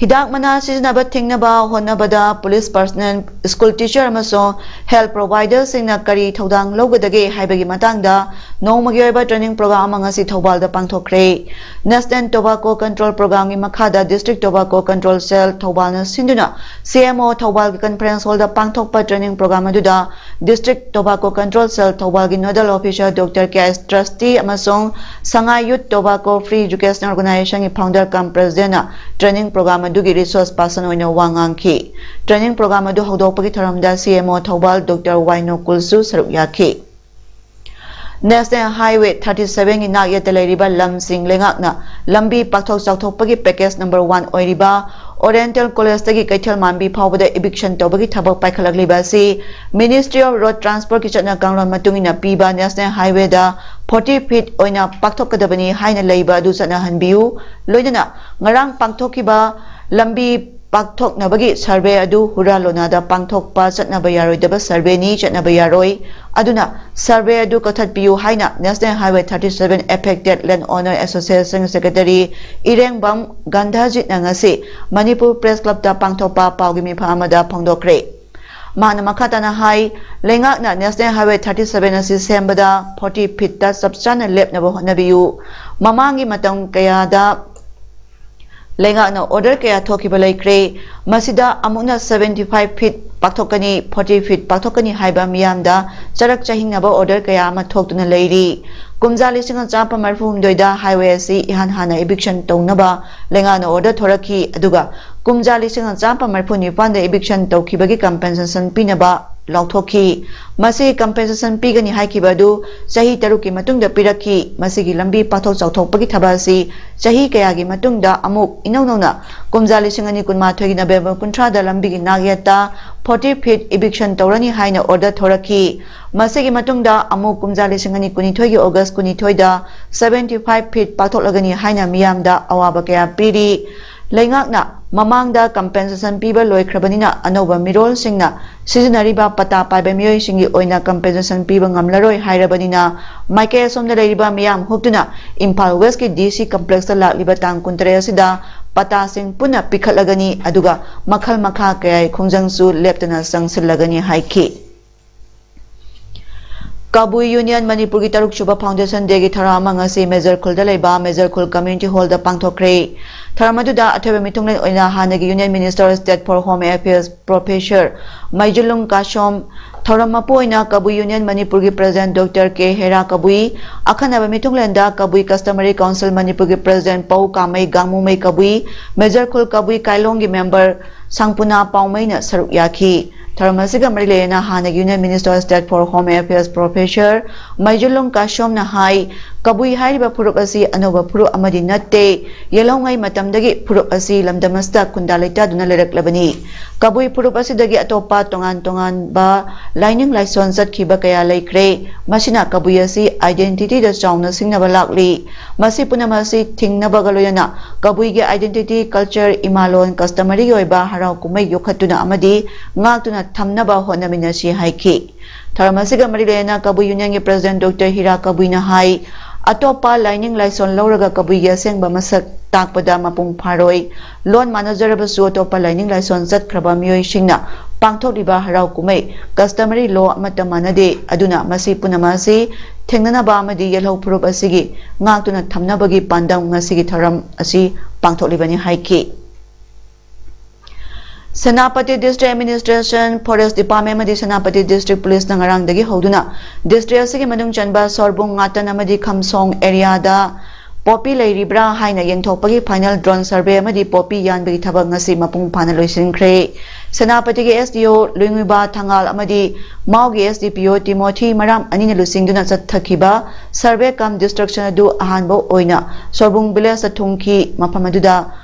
ꯍꯤꯗꯥꯛ ꯃꯅꯥ ꯁꯤꯖꯤꯟꯅꯕ ꯊꯤꯡꯅꯕ ꯍꯣꯠꯅꯕꯗ police personnel, school teacher ꯑꯃꯁꯨꯡ health providerꯁꯤꯡꯅ ꯀꯔꯤ ꯊꯧꯗꯥꯡ ꯂꯧꯒꯗꯒꯦ ꯍꯥꯏꯕꯒꯤ ꯃꯇꯥꯡꯗ ꯅꯣꯡꯃꯒꯤ ꯑꯣꯏꯕ training program ꯑꯃ ꯉꯁꯤ ꯊꯧꯕꯥꯜꯗ ꯄꯥꯡꯊꯣꯛꯈ꯭ꯔꯦ꯫ National Tobacco Control Programꯒꯤ ꯃꯈꯥꯗ District Tobacco Control Cell ꯊꯧꯕꯥꯜꯅ ꯁꯤꯟꯗꯨꯅ C M O ꯊꯧꯕꯥꯜꯒꯤ conference hallꯗ ꯄꯥꯡꯊꯣꯛꯄ training program ꯑꯗꯨꯗ District Tobacco Control Cell ꯊꯧꯕꯥꯜꯒꯤ nodal officer Doctor K S Trusty ꯑꯃꯁꯨꯡ Sangai Youth Tobacco Free Educational Organizationꯒꯤ founder cum presidentꯅ training program ꯑꯗꯨꯒꯤ resource person ꯑꯣꯏꯅ ꯋꯥ ꯉꯥꯡꯈꯤ꯫ Training program ꯑꯗꯨ ꯍꯧꯗꯣꯛꯄꯒꯤ ꯊꯧꯔꯝꯗ C M O Thoubal Doctor Y Nokulꯁꯨ ꯁꯔꯨꯛ ꯌꯥꯈꯤ꯫ National Highway thirty sevenꯒꯤ ꯅꯥꯛꯌꯦꯠꯇ ꯂꯩꯔꯤꯕ ꯂꯝꯁꯤꯡ ꯂꯩꯉꯥꯛꯅ ꯂꯝꯕꯤ ꯄꯥꯛꯊꯣꯛ ꯆꯥꯎꯊꯣꯛꯄꯒꯤ package number one ꯑꯣꯏꯔꯤꯕ Oriental Collegeꯇꯒꯤ ꯀꯩꯊꯦꯜ ꯃꯥꯟꯕꯤ ꯐꯥꯎꯕꯗ eviction ꯇꯧꯕꯒꯤ ꯊꯕꯛ ꯄꯥꯏꯈꯠꯂꯛꯂꯤꯕ ꯑꯁꯤ Ministry of Road Transportꯀꯤ ꯆꯠꯅ ꯀꯥꯡꯂꯣꯟ ꯃꯇꯨꯡ ꯏꯟꯅ ꯄꯤꯕ National Highwayꯗ forty feet ꯑꯣꯏꯅ ꯄꯥꯛꯊꯣꯛꯀꯗꯕꯅꯤ ꯍꯥꯏꯅ ꯂꯩꯕ ꯑꯗꯨ ꯆꯠꯅꯍꯟꯕꯤꯌꯨ꯫ ꯂꯣꯏꯅꯅ ꯉꯔꯥꯡ ꯄꯥꯡꯊꯣꯛꯈꯤꯕ ꯂꯝꯕꯤ ꯄꯥꯛꯊꯣꯛꯅꯕꯒꯤ survey ꯑꯗꯨ ꯍꯨꯔꯥ ꯂꯣꯅꯥꯗ ꯄꯥꯡꯊꯣꯛꯄ ꯆꯠꯅꯕ ꯌꯥꯔꯣꯏꯗꯕ surveyꯅꯤ, ꯆꯠꯅꯕ ꯌꯥꯔꯣꯏ꯫ ꯑꯗꯨꯅ survey ꯑꯗꯨ ꯀꯛꯊꯠꯄꯤꯌꯨ ꯍꯥꯏꯅ National Highway thirty seven Affected Land Owner Association Secretary ꯏꯔꯦꯡꯕꯝ ꯒꯥꯟꯙꯥꯖꯤꯠꯅ ꯉꯁꯤ ꯃꯅꯤꯄꯨꯔ Press Clubꯇ ꯄꯥꯡꯊꯣꯛꯄ ꯄꯥꯎꯒꯤ ꯃꯤꯐꯝ ꯑꯃꯗ ꯐꯣꯡꯗꯣꯛꯈ꯭ꯔꯦ꯫ ꯃꯍꯥꯛꯅ ꯃꯈꯥ ꯇꯥꯅ ꯍꯥꯏ, ꯂꯩꯉꯥꯛꯅ National Highway thirty seven ꯑꯁꯤ ꯁꯦꯝꯕꯗ forty feetꯇ ꯆꯞ ꯆꯥꯅ ꯂꯦꯞꯅꯕ ꯍꯣꯠꯅꯕꯤꯌꯨ꯫ ꯃꯃꯥꯡꯒꯤ ꯃꯇꯝ ꯀꯌꯥꯗ ꯂꯩꯉꯥꯛꯅ order ꯀꯌꯥ ꯊꯣꯛꯈꯤꯕ ꯂꯩꯈ꯭ꯔꯦ꯫ ꯃꯁꯤꯗ ꯑꯃꯨꯛꯅ seventy five feet ꯄꯥꯛꯊꯣꯛꯀꯅꯤ, forty feet ꯄꯥꯛꯊꯣꯛꯀꯅꯤ ꯍꯥꯏꯕ ꯃꯤꯌꯥꯝꯗ ꯆꯔꯛ ꯆꯍꯤꯡꯅꯕ order ꯀꯌꯥ ꯑꯃ ꯊꯣꯛꯇꯨꯅ ꯂꯩꯔꯤ꯫ ꯀꯨꯝꯖꯥ ꯂꯤꯁꯤꯡ ꯑꯃ ꯆꯥꯃꯥꯄꯟ ꯃꯔꯤꯐꯨ ꯍꯨꯝꯗꯣꯏꯗ highway ꯑꯁꯤ ꯏꯍꯥꯟ ꯍꯥꯟꯅ eviction ꯇꯧꯅꯕ ꯂꯩꯉꯥꯛꯅ order ꯊꯣꯔꯛꯈꯤ, ꯑꯗꯨꯒ ꯀꯨꯝꯖꯥ ꯂꯤꯁꯤꯡ ꯑꯃ ꯆꯥꯃꯥꯄꯟ ꯃꯔꯤꯐꯨ ꯅꯤꯄꯥꯟꯗ eviction ꯇꯧꯈꯤꯕꯒꯤ compensation ꯄꯤꯅꯕ ꯂꯥꯎꯊꯣꯛꯈꯤ꯫ ꯃꯁꯤ compensation ꯄꯤꯒꯅꯤ ꯍꯥꯏꯈꯤꯕ ꯑꯗꯨ ꯆꯍꯤ ꯇꯔꯨꯛꯀꯤ ꯃꯇꯨꯡꯗ ꯄꯤꯔꯛꯈꯤ꯫ ꯃꯁꯤꯒꯤ ꯂꯝꯕꯤ ꯄꯥꯛꯊꯣꯛ ꯆꯥꯎꯊꯣꯛꯄꯒꯤ ꯊꯕꯛ ꯑꯁꯤ ꯆꯍꯤ ꯀꯌꯥꯒꯤ ꯃꯇꯨꯡꯗ ꯑꯃꯨꯛ ꯏꯅꯧ ꯅꯧꯅ ꯀꯨꯝꯖꯥ ꯂꯤꯁꯤꯡ ꯑꯅꯤ ꯀꯨꯟꯃꯥꯊꯣꯏꯒꯤ November ꯀꯨꯟꯊ꯭ꯔꯥꯗ ꯂꯝꯕꯤꯒꯤ ꯅꯥꯛꯌꯦꯠꯇ forty feet eviction ꯇꯧꯔꯅꯤ ꯍꯥꯏꯅ order ꯊꯣꯔꯛꯈꯤ꯫ ꯃꯁꯤꯒꯤ ꯃꯇꯨꯡꯗ ꯑꯃꯨꯛ ꯀꯨꯝꯖꯥ ꯂꯤꯁꯤꯡ ꯑꯅꯤ ꯀꯨꯟꯅꯤꯊꯣꯏꯒꯤ August ꯀꯨꯟꯅꯤꯊꯣꯏꯗ seventy five feet ꯄꯥꯛꯊꯣꯛꯂꯒꯅꯤ ꯍꯥꯏꯅ ꯃꯤꯌꯥꯝꯗ ꯑꯋꯥꯕ ꯀꯌꯥ ꯄꯤꯔꯤ꯫ ꯂꯩꯉꯥꯛꯅ ꯃꯃꯥꯡꯗ compensation ꯄꯤꯕ ꯂꯣꯏꯈ꯭ꯔꯕꯅꯤꯅ ꯑꯅꯧꯕ ꯃꯤꯔꯣꯜꯁꯤꯡꯅ ꯁꯤꯖꯤꯟꯅꯔꯤꯕ ꯄꯇꯥ ꯄꯥꯏꯕ ꯃꯤꯑꯣꯏꯁꯤꯡꯒꯤ ꯑꯣꯏꯅ compensation ꯄꯤꯕ ꯉꯝꯂꯔꯣꯏ ꯍꯥꯏꯔꯕꯅꯤꯅ ꯃꯥꯏꯀꯩ ꯑꯁꯣꯝꯗ ꯂꯩꯔꯤꯕ ꯃꯤꯌꯥꯝ ꯍꯨꯞꯇꯨꯅ ꯏꯝꯐꯥꯜ Westꯀꯤ D C complexꯇ ꯂꯥꯛꯂꯤꯕ ꯇꯥꯡ ꯀꯨꯟꯇꯔꯦꯠ ꯑꯁꯤꯗ ꯄꯇꯥꯁꯤꯡ ꯄꯨꯟꯅ ꯄꯤꯈꯠꯂꯒꯅꯤ, ꯑꯗꯨꯒ ꯃꯈꯜ ꯃꯈꯥ ꯀꯌꯥꯒꯤ ꯈꯣꯡꯖꯪꯁꯨ ꯂꯦꯞꯇꯅ ꯆꯪꯁꯤꯜꯂꯒꯅꯤ ꯍꯥꯏꯈꯤ꯫ ꯀꯕꯨꯏ ꯌꯨꯅꯤꯌꯟ ꯃꯅꯤꯄꯨꯔꯒꯤ ꯇꯔꯨꯛ ꯁꯨꯕ Foundation Day ꯒꯤ ꯊꯧꯔꯝ ꯑꯃ ꯉꯁꯤ ꯃꯦꯖꯔ ꯈꯨꯜꯗ ꯂꯩꯕ ꯃꯦꯖꯔ ꯈꯨꯜ Community Hall ꯗ ꯄꯥꯡꯊꯣꯛꯈ꯭ꯔꯦ꯫ ꯊꯧꯔꯝ ꯑꯗꯨꯗ ꯑꯊꯣꯏꯕ ꯃꯤꯊꯨꯡꯂꯦꯟ ꯑꯣꯏꯅ ꯍꯥꯟꯅꯒꯤ Union Minister State for Home Affairs Professor ꯃꯩꯖꯨꯂꯨꯡ ꯀꯥꯁꯣꯝ, ꯊꯧꯔꯝ ꯃꯄꯨ ꯑꯣꯏꯅ ꯀꯕꯨꯏ ꯌꯨꯅꯤꯌꯟ ꯃꯅꯤꯄꯨꯔꯒꯤ President Doctor ꯀꯦ ꯍꯦꯔꯥ ꯀꯕꯨꯏ, ꯑꯈꯟꯅꯕ ꯃꯤꯊꯨꯡꯂꯦꯟꯗ ꯀꯕꯨꯏ Customary Council ꯃꯅꯤꯄꯨꯔꯒꯤ President ꯄꯧ ꯀꯥꯃꯩ ꯒꯥꯡꯃꯨꯃꯩ ꯀꯕꯨꯏ, ꯃꯦꯖꯔ ꯈꯨꯜ ꯀꯕꯨꯏ ꯀꯥꯏꯂꯣꯡꯒꯤ member ꯁꯪꯄꯨꯅꯥ ꯄꯥꯎꯃꯩꯅ ꯁꯔꯨꯛ ꯌꯥꯈꯤ꯫ ꯊꯧꯔꯝ ꯑꯁꯤꯒ ꯃꯔꯤ ꯂꯩꯅꯅ ꯍꯥꯟꯅꯒꯤ Union Minister State for Home Affairs Professor ꯃꯩꯖꯨꯂꯨꯡ ꯀꯥꯁꯣꯝꯅ ꯍꯥꯏ, ꯀꯕꯨꯏ ꯍꯥꯏꯔꯤꯕ ꯐꯨꯔꯨꯞ ꯑꯁꯤ ꯑꯅꯧꯕ ꯐꯨꯔꯨꯞ ꯑꯃꯗꯤ ꯅꯠꯇꯦ꯫ ꯌꯦꯜꯍꯧꯉꯩ ꯃꯇꯝꯗꯒꯤ ꯐꯨꯔꯨꯞ ꯑꯁꯤ ꯂꯝꯗꯝ ꯑꯁꯤꯗ ꯈꯨꯟꯗꯥ ꯂꯩꯇꯥꯗꯨꯅ ꯂꯩꯔꯛꯂꯕꯅꯤ꯫ ꯀꯕꯨꯏ ꯐꯨꯔꯨꯞ ꯑꯁꯤꯗꯒꯤ ꯑꯇꯣꯞꯄ ꯇꯣꯉꯥꯟ ꯇꯣꯉꯥꯟꯕ ꯂꯥꯏꯅꯤꯡ ꯂꯥꯏꯁꯣꯟ ꯆꯠꯈꯤꯕ ꯀꯌꯥ ꯂꯩꯈ꯭ꯔꯦ꯫ ꯃꯁꯤꯅ ꯀꯕꯨꯏ ꯑꯁꯤ identity ꯗ ꯆꯥꯎꯅ ꯁꯤꯡꯅꯕ ꯂꯥꯛꯂꯤ꯫ ꯃꯁꯤ ꯄꯨꯝꯅꯃꯛ ꯑꯁꯤ ꯊꯤꯡꯅꯕꯒ ꯂꯣꯏꯅꯅ ꯀꯕꯨꯏꯒꯤ identity, culture, ꯏꯃꯥꯂꯣꯟ, customary ꯒꯤ ꯑꯣꯏꯕ ꯍꯔꯥꯎ ꯀꯨꯝꯍꯩ ꯌꯣꯛꯈꯠꯇꯨꯅ ꯑꯃꯗꯤ ꯉꯥꯛꯇꯨꯅ ꯊꯝꯅꯕ ꯍꯣꯠꯅꯃꯤꯟꯅꯁꯤ ꯍꯥꯏꯈꯤ꯫ ꯊꯧꯔꯝ ꯑꯁꯤꯒ ꯃꯔꯤ ꯂꯩꯅꯅ ꯀꯕꯨꯏ ꯌꯨꯅꯤꯌꯟꯒꯤ President Doctor ꯍꯤꯔꯥ ꯀꯕꯨꯏꯅ ꯍꯥꯏ, ꯑꯇꯣꯞꯄ ꯂꯥꯏꯅꯤꯡ ꯂꯥꯏꯁꯣꯟ ꯂꯧꯔꯒ ꯀꯕꯨꯏꯒꯤ ꯑꯁꯦꯡꯕ ꯃꯁꯛ ꯇꯥꯛꯄꯗ ꯃꯄꯨꯡ ꯐꯥꯔꯣꯏ꯫ ꯂꯣꯟ ꯃꯥꯟꯅꯖꯔꯕꯁꯨ ꯑꯇꯣꯞꯄ ꯂꯥꯏꯅꯤꯡ ꯂꯥꯏꯁꯣꯟ ꯆꯠꯈ꯭ꯔꯕ ꯃꯤꯑꯣꯏꯁꯤꯡꯅ ꯄꯥꯡꯊꯣꯛꯂꯤꯕ ꯍꯔꯥꯎ ꯀꯨꯝꯍꯩ customary law ꯑꯃꯠꯇ ꯃꯥꯟꯅꯗꯦ꯫ ꯑꯗꯨꯅ ꯃꯁꯤ ꯄꯨꯝꯅꯃꯛ ꯑꯁꯤ ꯊꯦꯡꯅꯅꯕ ꯑꯃꯗꯤ ꯌꯦꯜꯍꯧ ꯐꯨꯔꯨꯞ ꯑꯁꯤꯒꯤ ꯉꯥꯛꯇꯨꯅ ꯊꯝꯅꯕꯒꯤ ꯄꯥꯟꯗꯝ ꯉꯁꯤꯒꯤ ꯊꯧꯔꯝ ꯑꯁꯤ ꯄꯥꯡꯊꯣꯛꯂꯤꯕꯅꯤ ꯍꯥꯏꯈꯤ꯫ Senapati District Administration, Forest Department ꯑꯃꯗꯤ ꯁꯦꯅꯥꯄꯇꯤ District Police ꯅ ꯉꯔꯥꯡꯗꯒꯤ ꯍꯧꯗꯨꯅ district ꯑꯁꯤꯒꯤ ꯃꯅꯨꯡ ꯆꯟꯕ ꯁꯣꯔꯕꯨꯡ, ꯉꯥꯇꯟ ꯑꯃꯗꯤ ꯈꯝꯁꯣꯡ area ꯗ ꯄꯣꯄꯤ ꯂꯩꯔꯤꯕ꯭ꯔꯥ ꯍꯥꯏꯅ ꯌꯦꯡꯊꯣꯛꯄꯒꯤ final drone survey ꯑꯃꯗꯤ ꯄꯣꯄꯤ ꯌꯥꯟꯕꯒꯤ ꯊꯕꯛ ꯉꯁꯤ ꯃꯄꯨꯡ ꯐꯥꯅ ꯂꯣꯏꯁꯤꯟꯈ꯭ꯔꯦ꯫ ꯁꯦꯅꯥꯄꯇꯤꯒꯤ S D O ꯂꯨꯏꯉꯨꯏꯕ ꯊꯪꯒꯥꯜ ꯑꯃꯗꯤ ꯃꯥꯎꯒꯤ S D P O ꯇꯤꯃꯣꯊꯤ ꯃꯔꯥꯝ ꯑꯅꯤꯅ ꯂꯨꯆꯤꯡꯗꯨꯅ ꯆꯠꯊꯈꯤꯕ survey cum destruction ꯑꯗꯨ ꯑꯍꯥꯟꯕ ꯑꯣꯏꯅ ꯁꯣꯔꯕꯨꯡ village ꯇ ꯊꯨꯡꯈꯤ꯫ ꯃꯐꯝ ꯑꯗꯨꯗ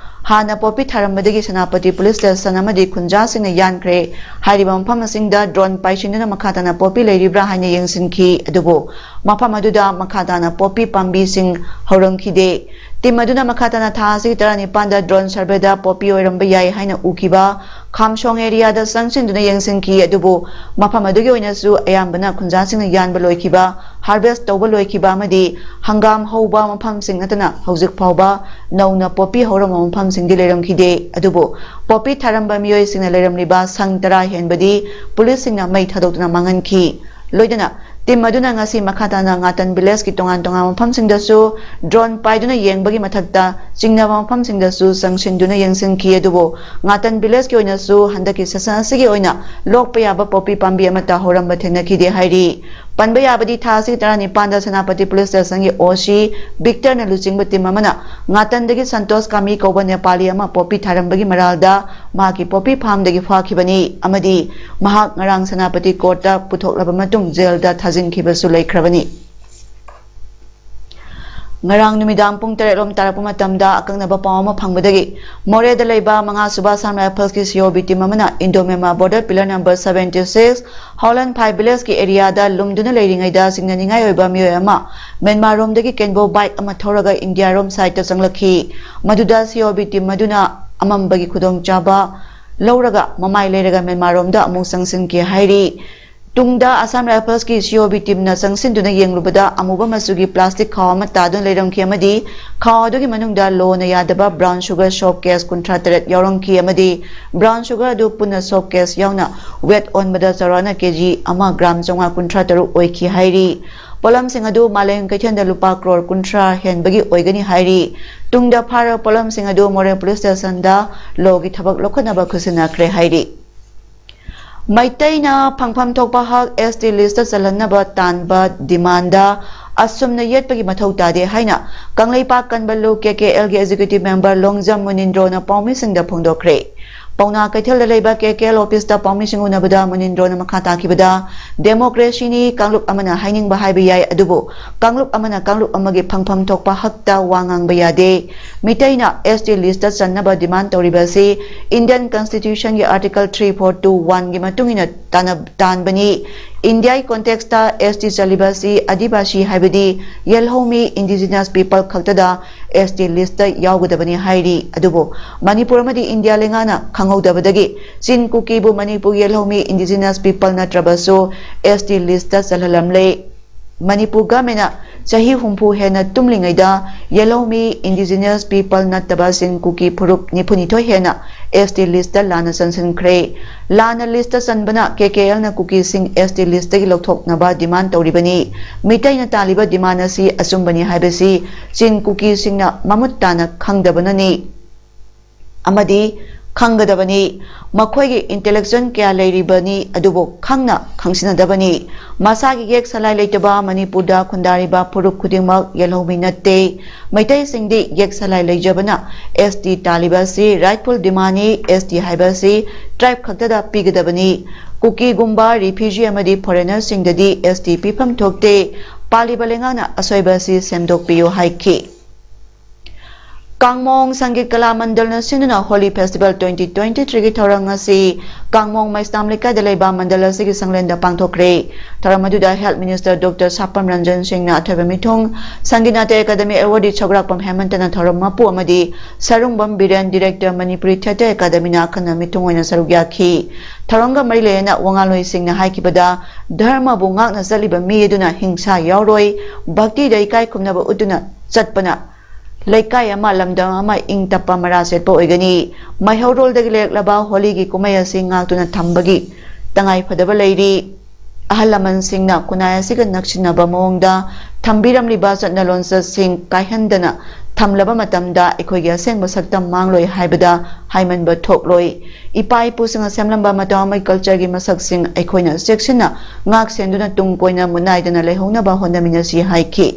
ꯍꯥꯟꯅ ꯄꯣꯄꯤ ꯊꯥꯔꯝꯕꯗꯒꯤ ꯁꯦꯅꯥꯄꯇꯤ Police Station ꯑꯃꯗꯤ ꯈꯨꯟꯖꯥꯁꯤꯡꯅ ꯌꯥꯟꯈ꯭ꯔꯦ꯫ ꯍꯥꯏꯔꯤꯕ ꯃꯐꯝ ꯑꯁꯤꯡꯗ drone ꯄꯥꯏꯁꯤꯟꯗꯨꯅ ꯃꯈꯥ ꯇꯥꯅ ꯄꯣꯄꯤ ꯂꯩꯔꯤꯕ꯭ꯔꯥ ꯍꯥꯏꯅ ꯌꯦꯡꯁꯤꯟꯈꯤ꯫ ꯑꯗꯨꯕꯨ ꯃꯐꯝ ꯑꯗꯨꯗ ꯃꯈꯥ ꯇꯥꯅ ꯄꯣꯄꯤ ꯄꯥꯝꯕꯤꯁꯤꯡ ꯍꯧꯔꯝꯈꯤꯗꯦ꯫ Team ꯑꯗꯨꯅ ꯃꯈꯥ ꯇꯥꯅ ꯊꯥ ꯑꯁꯤꯒꯤ ꯇꯔꯥꯅꯤꯄꯥꯟꯗ drone survey ꯗ ꯄꯣꯄꯤ ꯑꯣꯏꯔꯝꯕ ꯌꯥꯏ ꯍꯥꯏꯅ ꯎꯈꯤꯕ ꯈꯥꯝꯁꯣꯡ ꯑꯦꯔꯤꯌꯥꯗ ꯆꯪꯁꯤꯟꯗꯨꯅ ꯌꯦꯡꯁꯤꯟꯈꯤ꯫ ꯑꯗꯨꯕꯨ ꯃꯐꯝ ꯑꯗꯨꯒꯤ ꯑꯣꯏꯅꯁꯨ ꯑꯌꯥꯝꯕꯅ ꯈꯨꯟꯖꯥꯁꯤꯡꯅ ꯌꯥꯟꯕ ꯂꯣꯏꯈꯤꯕ, ꯍꯥꯔꯚꯦꯁ ꯇꯧꯕ ꯂꯣꯏꯈꯤꯕ ꯑꯃꯗꯤ ꯍꯪꯒꯥꯝ ꯍꯧꯕ ꯃꯐꯝꯁꯤꯡ ꯅꯠꯇꯅ ꯍꯧꯖꯤꯛ ꯐꯥꯎꯕ ꯅꯧꯅ ꯄꯣꯄꯤ ꯍꯧꯔꯝꯕ ꯃꯐꯝꯁꯤꯡꯗꯤ ꯂꯩꯔꯝꯈꯤꯗꯦ꯫ ꯑꯗꯨꯕꯨ ꯄꯣꯄꯤ ꯊꯥꯔꯝꯕ ꯃꯤꯑꯣꯏꯁꯤꯡꯅ ꯂꯩꯔꯝꯂꯤꯕ ꯁꯪ ꯇꯔꯥ ꯍꯦꯟꯕꯗꯤ ꯄꯨꯂꯤꯁꯁꯤꯡꯅ ꯃꯩ ꯊꯥꯗꯣꯛꯇꯨꯅ ꯃꯥꯡꯍꯟꯈꯤ꯫ ꯂꯣꯏꯅꯅ ꯇꯤꯝ ꯑꯗꯨꯅ ꯉꯁꯤ ꯃꯈꯥ ꯇꯥꯅ ꯉꯥꯇꯟ ꯚꯤꯂꯦꯖꯀꯤ ꯇꯣꯉꯥꯟ ꯇꯣꯉꯥꯟꯕ ꯃꯐꯝꯁꯤꯡꯗꯁꯨ ꯗ꯭ꯔꯣꯟ ꯄꯥꯏꯗꯨꯅ ꯌꯦꯡꯕꯒꯤ ꯃꯊꯛꯇ ꯆꯤꯡꯅꯕ ꯃꯐꯝꯁꯤꯡꯗꯁꯨ ꯆꯪꯁꯤꯟꯗꯨꯅ ꯌꯦꯡꯁꯤꯟꯈꯤ꯫ ꯑꯗꯨꯕꯨ ꯉꯥꯇꯟ ꯚꯤꯂꯦꯖꯀꯤ ꯑꯣꯏꯅꯁꯨ ꯍꯟꯗꯛꯀꯤ ꯁꯦꯁꯟ ꯑꯁꯤꯒꯤ ꯑꯣꯏꯅ ꯂꯣꯛꯄ ꯌꯥꯕ ꯄꯣꯄꯤ ꯄꯥꯝꯕꯤ ꯑꯃꯠꯇ ꯍꯧꯔꯝꯕ ꯊꯦꯡꯅꯈꯤꯗꯦ ꯍꯥꯏꯔꯤ꯫ ꯄꯟꯕ ꯌꯥꯕꯗꯤ ꯊꯥ ꯑꯁꯤꯒꯤ ꯇꯔꯥꯅꯤꯄꯥꯟꯗ ꯁꯦꯅꯥꯄꯇꯤ ꯄꯨꯂꯤꯁ ꯁ꯭ꯇꯦꯁꯟꯒꯤ ꯑꯣ ꯁꯤ ꯕꯤꯛꯇꯔꯅ ꯂꯨꯆꯤꯡꯕ ꯇꯤꯝ ꯑꯃꯅ ꯉꯥꯇꯟꯗꯒꯤ ꯁꯟꯇꯣꯁ ꯀꯥꯃꯤ ꯀꯧꯕ ꯅꯦꯄꯥꯂꯤ ꯑꯃ ꯄꯣꯄꯤ ꯊꯥꯔꯝꯕꯒꯤ ꯃꯔꯥꯜꯗ ꯃꯍꯥꯛꯀꯤ ꯄꯣꯄꯤ ꯐꯥꯔꯝꯗꯒꯤ ꯐꯥꯈꯤꯕꯅꯤ ꯑꯃꯗꯤ ꯃꯍꯥꯛ ꯉꯔꯥꯡ ꯁꯦꯅꯥꯄꯇꯤ ꯀꯣꯔꯠꯇ ꯄꯨꯊꯣꯛꯂꯕ ꯃꯇꯨꯡ ꯖꯦꯜꯗ ꯊꯥꯖꯤꯟꯈꯤꯕꯁꯨ ꯂꯩꯈ꯭ꯔꯕꯅꯤ꯫ ꯉꯔꯥꯡ ꯅꯨꯃꯤꯗꯥꯡ ꯄꯨꯡ ꯇꯔꯦꯠ ꯂꯣꯝ ꯇꯥꯔꯛꯄ ꯃꯇꯝꯗ ꯑꯀꯛꯅꯕ ꯄꯥꯎ ꯑꯃ ꯐꯪꯕꯗꯒꯤ ꯃꯣꯔꯦꯗ ꯂꯩꯕ ꯃꯉꯥ ꯁꯨꯕ ꯑꯁꯥꯝ ꯔꯥꯏꯐꯜꯁꯀꯤ ꯁꯤ ꯑꯣ ꯕꯤ ꯇꯤꯝ ꯑꯃꯅ Indo Myanmar border pillar number seventy six Holan five ꯚꯤꯂꯦꯖꯀꯤ ꯑꯦꯔꯤꯌꯥꯗ ꯂꯨꯝꯗꯨꯅ ꯂꯩꯔꯤꯉꯩꯗ ꯆꯤꯡꯅꯅꯤꯡꯉꯥꯏ ꯑꯣꯏꯕ ꯃꯤꯑꯣꯏ ꯑꯃ ꯃ꯭ꯌꯥꯟꯃꯥꯔ ꯔꯣꯝꯗꯒꯤ ꯀꯦꯟꯕꯣ ꯕꯥꯏꯛ ꯑꯃ ꯊꯧꯔꯒ ꯏꯟꯗꯤꯌꯥ ꯔꯣꯝ ꯁꯥꯏꯠꯇ ꯆꯪꯂꯛꯈꯤ꯫ ꯃꯗꯨꯗ ꯁꯤ ꯑꯣ ꯕꯤ ꯇꯤꯝ ꯑꯗꯨꯅ ꯑꯃꯝꯕꯒꯤ ꯈꯨꯗꯣꯡꯆꯥꯕ ꯂꯧꯔꯒ ꯃꯃꯥꯏ ꯂꯩꯔꯒ ꯃ꯭ꯌꯥꯟꯃꯥꯔ ꯔꯣꯝꯗ ꯑꯃꯨꯛ ꯆꯪꯁꯤꯟꯈꯤ ꯍꯥꯏꯔꯤ꯫ ꯇꯨꯡꯗ ꯑꯁꯥꯝ ꯔꯥꯏꯐꯜꯁꯀꯤ ꯁꯤ ꯑꯣ ꯕꯤ ꯇꯤꯝꯅ ꯆꯪꯁꯤꯟꯗꯨꯅ ꯌꯦꯡꯂꯨꯕꯗ ꯑꯃꯨꯕ ꯃꯆꯨꯒꯤ ꯄ꯭ꯂꯥꯁꯇꯤꯛ ꯈꯥꯎ ꯑꯃ ꯇꯥꯗꯨꯅ ꯂꯩꯔꯝꯈꯤ ꯑꯃꯗꯤ ꯈꯥꯎ ꯑꯗꯨꯒꯤ ꯃꯅꯨꯡꯗ ꯂꯣꯅ ꯌꯥꯗꯕ ꯕ꯭ꯔꯥꯎꯟ ꯁꯨꯒꯔ ꯁꯣꯞ ꯀꯦꯁ ꯀꯨꯟꯊ꯭ꯔꯥ ꯇꯔꯦꯠ ꯌꯥꯎꯔꯝꯈꯤ ꯑꯃꯗꯤ ꯕ꯭ꯔꯥꯎꯟ ꯁꯨꯒꯔ ꯑꯗꯨ ꯄꯨꯟꯅ ꯁꯣꯞ ꯀꯦꯁ ꯌꯥꯎꯅ ꯋꯦꯠ ꯑꯣꯟꯕꯗ ꯆꯥꯎꯔꯥꯛꯅ ꯀꯦ ꯖꯤ ꯑꯃ ꯒ꯭ꯔꯥꯝ ꯆꯥꯝꯃꯉꯥ ꯀꯨꯟꯊ꯭ꯔꯥ ꯇꯔꯨꯛ ꯑꯣꯏꯈꯤ ꯍꯥꯏꯔꯤ꯫ ꯄꯣꯠꯂꯝꯁꯤꯡ ꯑꯗꯨ ꯃꯥꯂꯦꯝ ꯀꯩꯊꯦꯜꯗ ꯂꯨꯄꯥ ꯀ꯭ꯔꯣꯔ ꯀꯨꯟꯊ꯭ꯔꯥ ꯍꯦꯟꯕꯒꯤ ꯑꯣꯏꯒꯅꯤ ꯍꯥꯏꯔꯤ꯫ ꯇꯨꯡꯗ ꯐꯥꯔꯕ ꯄꯣꯠꯂꯝꯁꯤꯡ ꯑꯗꯨ ꯃꯣꯔꯦ ꯄꯨꯂꯤꯁ ꯁ꯭ꯇꯦꯁꯟꯗ ꯂꯣꯒꯤ ꯊꯕꯛ ꯂꯧꯈꯠꯅꯕ ꯈꯨꯠꯁꯤꯟꯅꯈ꯭ꯔꯦ ꯍꯥꯏꯔꯤ꯫ ꯃꯩꯇꯩꯅ ꯐꯪꯐꯝ ꯊꯣꯛꯄ ꯍꯛ ꯑꯦꯁ ꯇꯤ ꯂꯤꯁꯇ ꯆꯜꯍꯟꯅꯕ ꯇꯥꯟꯕ ꯗꯤꯃꯥꯟꯗ ꯑꯁꯨꯝꯅ ꯌꯦꯠꯄꯒꯤ ꯃꯊꯧ ꯇꯥꯗꯦ ꯍꯥꯏꯅ ꯀꯪꯂꯩꯄꯥꯛ ꯀꯟꯕ ꯂꯨ ꯀꯦ ꯀꯦ ꯑꯦꯜꯒꯤ ꯑꯦꯛꯖꯤꯀ꯭ꯌꯨꯇꯤꯚ ꯃꯦꯝꯕꯔ ꯂꯣꯡꯖꯝ ꯃꯨꯅꯤꯟꯗ꯭ꯔꯣꯅ ꯄꯥꯎꯃꯤꯁꯤꯡꯗ ꯐꯣꯡꯗꯣꯛꯈ꯭ꯔꯦ꯫ ꯄꯥꯎꯅꯥ ꯀꯩꯊꯦꯜꯗ ꯂꯩꯕ ꯀꯦ ꯀꯦ ꯑꯦꯜ ꯑꯣꯐꯤꯁꯇ ꯄꯥꯎꯃꯤꯁꯤꯡ ꯎꯅꯕꯗ ꯃꯨꯅꯤꯟꯗ꯭ꯔꯣꯅ ꯃꯈꯥ ꯇꯥꯈꯤꯕꯗ, ꯗꯦꯃꯣꯀ꯭ꯔꯦꯁꯤꯅꯤ, ꯀꯥꯡꯂꯨꯞ ꯑꯃꯅ ꯍꯥꯏꯅꯤꯡꯕ ꯍꯥꯏꯕ ꯌꯥꯏ, ꯑꯗꯨꯕꯨ ꯀꯥꯡꯂꯨꯞ ꯑꯃꯅ ꯀꯥꯡꯂꯨꯞ ꯑꯃꯒꯤ ꯐꯪꯐꯝ ꯊꯣꯛꯄ ꯍꯛꯇ ꯋꯥ ꯉꯥꯡꯕ ꯌꯥꯗꯦ꯫ ꯃꯤꯇꯩꯅ ꯑꯦꯁ ꯇꯤ ꯂꯤꯁꯇ ꯆꯟꯅꯕ ꯗꯤꯃꯥꯟ ꯇꯧꯔꯤꯕ ꯑꯁꯤ ꯏꯟꯗꯤꯌꯟ ꯀꯟꯁꯇꯤꯇ꯭ꯌꯨꯁꯟꯒꯤ ꯑꯥꯔꯇꯤꯀꯜ ꯊ꯭ꯔꯤ ꯐꯣꯔ ꯇꯨ ꯋꯥꯟꯒꯤ ꯃꯇꯨꯡ ꯏꯟꯅ ꯇꯥꯟꯅ-, ꯇꯥꯟꯕꯅꯤ꯫ ꯏꯟꯗꯤꯌꯥꯒꯤ context-ꯇ S T ꯆꯜꯂꯤꯕ ꯑꯁꯤ ꯑꯗꯤꯕꯥꯁꯤ, ꯍꯥꯏꯕꯗꯤ ꯌꯦꯜꯍꯧꯃꯤ, indigenous people ꯈꯛꯇꯗ S T list-ꯇ ꯌꯥꯎꯒꯗꯕꯅꯤ ꯍꯥꯏꯔꯤ꯫ ꯑꯗꯨꯕꯨ ꯃꯅꯤꯄꯨꯔ ꯑꯃꯗꯤ ꯏꯟꯗꯤꯌꯥ ꯂꯩꯉꯥꯛꯅ ꯈꯪꯍꯧꯗꯕꯗꯒꯤ ꯆꯤꯟ ꯀꯨꯀꯤꯕꯨ ꯃꯅꯤꯄꯨꯔ ꯌꯦꯜꯍꯧꯃꯤ, indigenous people ꯅꯠꯇ꯭ꯔꯕꯁꯨ, S T list-ꯇ ꯆꯜꯍꯜꯂꯝꯂꯦ꯫ ꯃꯅꯤꯄꯨꯔ government-ꯅ ꯆꯍꯤ ꯍꯨꯝꯐꯨ ꯍꯦꯟꯅ ꯇꯨꯝꯂꯤꯉꯩꯗ ꯌꯦꯜꯍꯧꯃꯤ, indigenous people ꯅꯠꯇꯕ ꯆꯤꯟ ꯀꯨꯀꯤ ꯐꯨꯔꯨꯞ ꯅꯤꯐꯨꯅꯤꯊꯣꯏ ꯍꯦꯟꯅ S T list-ꯇ ꯂꯥꯟꯅ ꯆꯟꯁꯤꯟꯈ꯭ꯔꯦ꯫ ꯂꯥꯟꯅ list-ꯇ ꯆꯟꯕꯅ K K L-ꯅ ꯀꯨꯀꯤꯁꯤꯡ S T list-ꯇꯒꯤ ꯂꯧꯊꯣꯛꯅꯕ demand ꯇꯧꯔꯤꯕꯅꯤ꯫ ꯃꯤꯇꯩꯅ ꯇꯥꯜꯂꯤꯕ demand ꯑꯁꯤ ꯑꯆꯨꯝꯕꯅꯤ ꯍꯥꯏꯕꯁꯤ ꯆꯤꯟ ꯀꯨꯀꯤꯁꯤꯡꯅ ꯃꯃꯨꯠ ꯇꯥꯅ ꯈꯪꯗꯕꯅꯅꯤ꯫ ꯑꯃꯗꯤ ꯈꯪꯒꯗꯕꯅꯤ꯫ ꯃꯈꯣꯏꯒꯤ intellectual ꯀꯌꯥ ꯂꯩꯔꯤꯕꯅꯤ, ꯑꯗꯨꯕꯨ ꯈꯪꯅ ꯈꯪꯁꯤꯟꯅꯗꯕꯅꯤ꯫ ꯃꯁꯥꯒꯤ ꯌꯦꯛ ꯁꯂꯥꯏ ꯂꯩꯇꯕ ꯃꯅꯤꯄꯨꯔꯗ ꯈꯨꯟꯗꯥꯔꯤꯕ ꯐꯨꯔꯨꯞ ꯈꯨꯗꯤꯡꯃꯛ ꯌꯦꯜꯍꯧꯃꯤ ꯅꯠꯇꯦ꯫ ꯃꯩꯇꯩꯁꯤꯡꯗꯤ ꯌꯦꯛ ꯁꯂꯥꯏ ꯂꯩꯖꯕꯅ S T ꯇꯥꯜꯂꯤꯕ ꯑꯁꯤ rightful demand-ꯅꯤ꯫ S T ꯍꯥꯏꯕ ꯑꯁꯤ tribe ꯈꯛꯇꯗ ꯄꯤꯒꯗꯕꯅꯤ꯫ ꯀꯨꯀꯤꯒꯨꯝꯕ refugee ꯑꯃꯗꯤ foreigner-ꯁꯤꯡꯗꯗꯤ S T ꯄꯤꯐꯝ ꯊꯣꯛꯇꯦ꯫ ꯄꯥꯜꯂꯤꯕ ꯂꯩꯉꯥꯛꯅ ꯑꯁꯣꯏꯕ ꯑꯁꯤ ꯁꯦꯝꯗꯣꯛꯄꯤꯌꯨ ꯍꯥꯏꯈꯤ꯫ ꯀꯥꯡꯃꯣꯡ ꯁꯪꯒꯤꯠ ꯀꯂꯥ ꯃꯟꯗꯜꯅ ꯁꯤꯟꯗꯨꯅ ꯍꯣꯂꯤ ꯐꯦꯁꯇꯤꯚꯦꯜ twenty twenty-three-ꯒꯤ ꯊꯧꯔꯝ ꯉꯁꯤ ꯀꯥꯡꯃꯣꯡ ꯃꯩꯁꯅꯥꯝ ꯂꯩꯀꯥꯏꯗ ꯂꯩꯕ ꯃꯟꯗꯜ ꯑꯁꯤꯒꯤ ꯁꯪꯂꯦꯟꯗ ꯄꯥꯡꯊꯣꯛꯈ꯭ꯔꯦ꯫ ꯊꯧꯔꯝ ꯑꯗꯨꯗ health minister doctor ꯁꯥꯄꯝ ꯔꯟꯖꯟ ꯁꯤꯡꯅ ꯑꯊꯣꯏꯕ ꯃꯤꯊꯨꯡ, ꯁꯪꯒꯤꯠ ꯅꯥꯇ꯭ꯌ ꯑꯦꯀꯥꯗꯃꯤ awardee ꯁꯧꯒ꯭ꯔꯥꯛꯄꯝ ꯍꯦꯃꯟꯇꯅ ꯊꯧꯔꯝ ꯃꯄꯨ ꯑꯃꯗꯤ ꯁꯔꯨꯡꯕꯝ ꯕꯤꯔꯦꯟ, director ꯃꯅꯤꯄꯨꯔꯤ theatre academyꯅ ꯑꯈꯟꯅ ꯃꯤꯊꯨꯡ ꯑꯣꯏꯅ ꯁꯔꯨꯛ ꯌꯥꯈꯤ꯫ ꯊꯧꯔꯝꯒ ꯃꯔꯤ ꯂꯩꯅꯅ ꯋꯥꯉꯥꯡꯂꯣꯏꯁꯤꯡꯅ ꯍꯥꯏꯈꯤꯕꯗ, ꯙꯔꯃꯕꯨ ꯉꯥꯛꯅ ꯆꯠꯂꯤꯕ ꯃꯤ ꯑꯗꯨꯅ ꯍꯤꯡꯁꯥ ꯌꯥꯎꯔꯣꯏ, ꯚꯛꯇꯤꯗ ꯏꯀꯥꯏ ꯈꯨꯝꯅꯕ ꯎꯠꯇꯨꯅ ꯆꯠꯄꯅ ꯂꯩꯀꯥꯏ ꯑꯃ, ꯂꯝꯗꯝ ꯑꯃ ꯏꯪ ꯇꯞꯄ ꯃꯔꯥ ꯁꯦꯠꯄ ꯑꯣꯏꯒꯅꯤ꯫ ꯃꯩꯍꯧꯔꯣꯜꯗꯒꯤ ꯂꯩꯔꯛꯂꯕ ꯍꯣꯂꯤꯒꯤ ꯀꯨꯝꯍꯩ ꯑꯁꯤ ꯉꯥꯛꯇꯨꯅ ꯊꯝꯕꯒꯤ ꯇꯉꯥꯏ ꯐꯗꯕ ꯂꯩꯔꯤ꯫ ꯑꯍꯜ ꯂꯃꯟꯁꯤꯡꯅ ꯈꯨꯟꯅꯥꯏ ꯑꯁꯤꯒ ꯅꯛꯁꯤꯟꯅꯕ ꯃꯑꯣꯡꯗ ꯊꯝꯕꯤꯔꯝꯂꯤꯕ ꯆꯠꯅ ꯂꯣꯟꯆꯠꯁꯤꯡ ꯀꯥꯏꯍꯟꯗꯅ ꯊꯝꯂꯕ ꯃꯇꯝꯗ ꯑꯩꯈꯣꯏꯒꯤ ꯑꯁꯦꯡꯕ ꯁꯛꯇꯝ ꯃꯥꯡꯂꯣꯏ ꯍꯥꯏꯕꯗ ꯍꯥꯏꯃꯟꯕ ꯊꯣꯛꯂꯣꯏ꯫ ꯏꯄꯥ ꯏꯄꯨꯁꯤꯡꯅ ꯁꯦꯝꯂꯝꯕ ꯃꯇꯧ ꯑꯃꯒꯤ cultureꯒꯤ ꯃꯁꯛꯁꯤꯡ ꯑꯩꯈꯣꯏꯅ ꯆꯦꯛꯁꯤꯟꯅ ꯉꯥꯛ ꯁꯦꯟꯗꯨꯅ ꯇꯨꯡ ꯀꯣꯏꯅ ꯃꯨꯠꯅꯥꯏꯗꯅ ꯂꯩꯍꯧꯅꯕ ꯍꯣꯠꯅꯃꯤꯟꯅꯁꯤ ꯍꯥꯏꯈꯤ꯫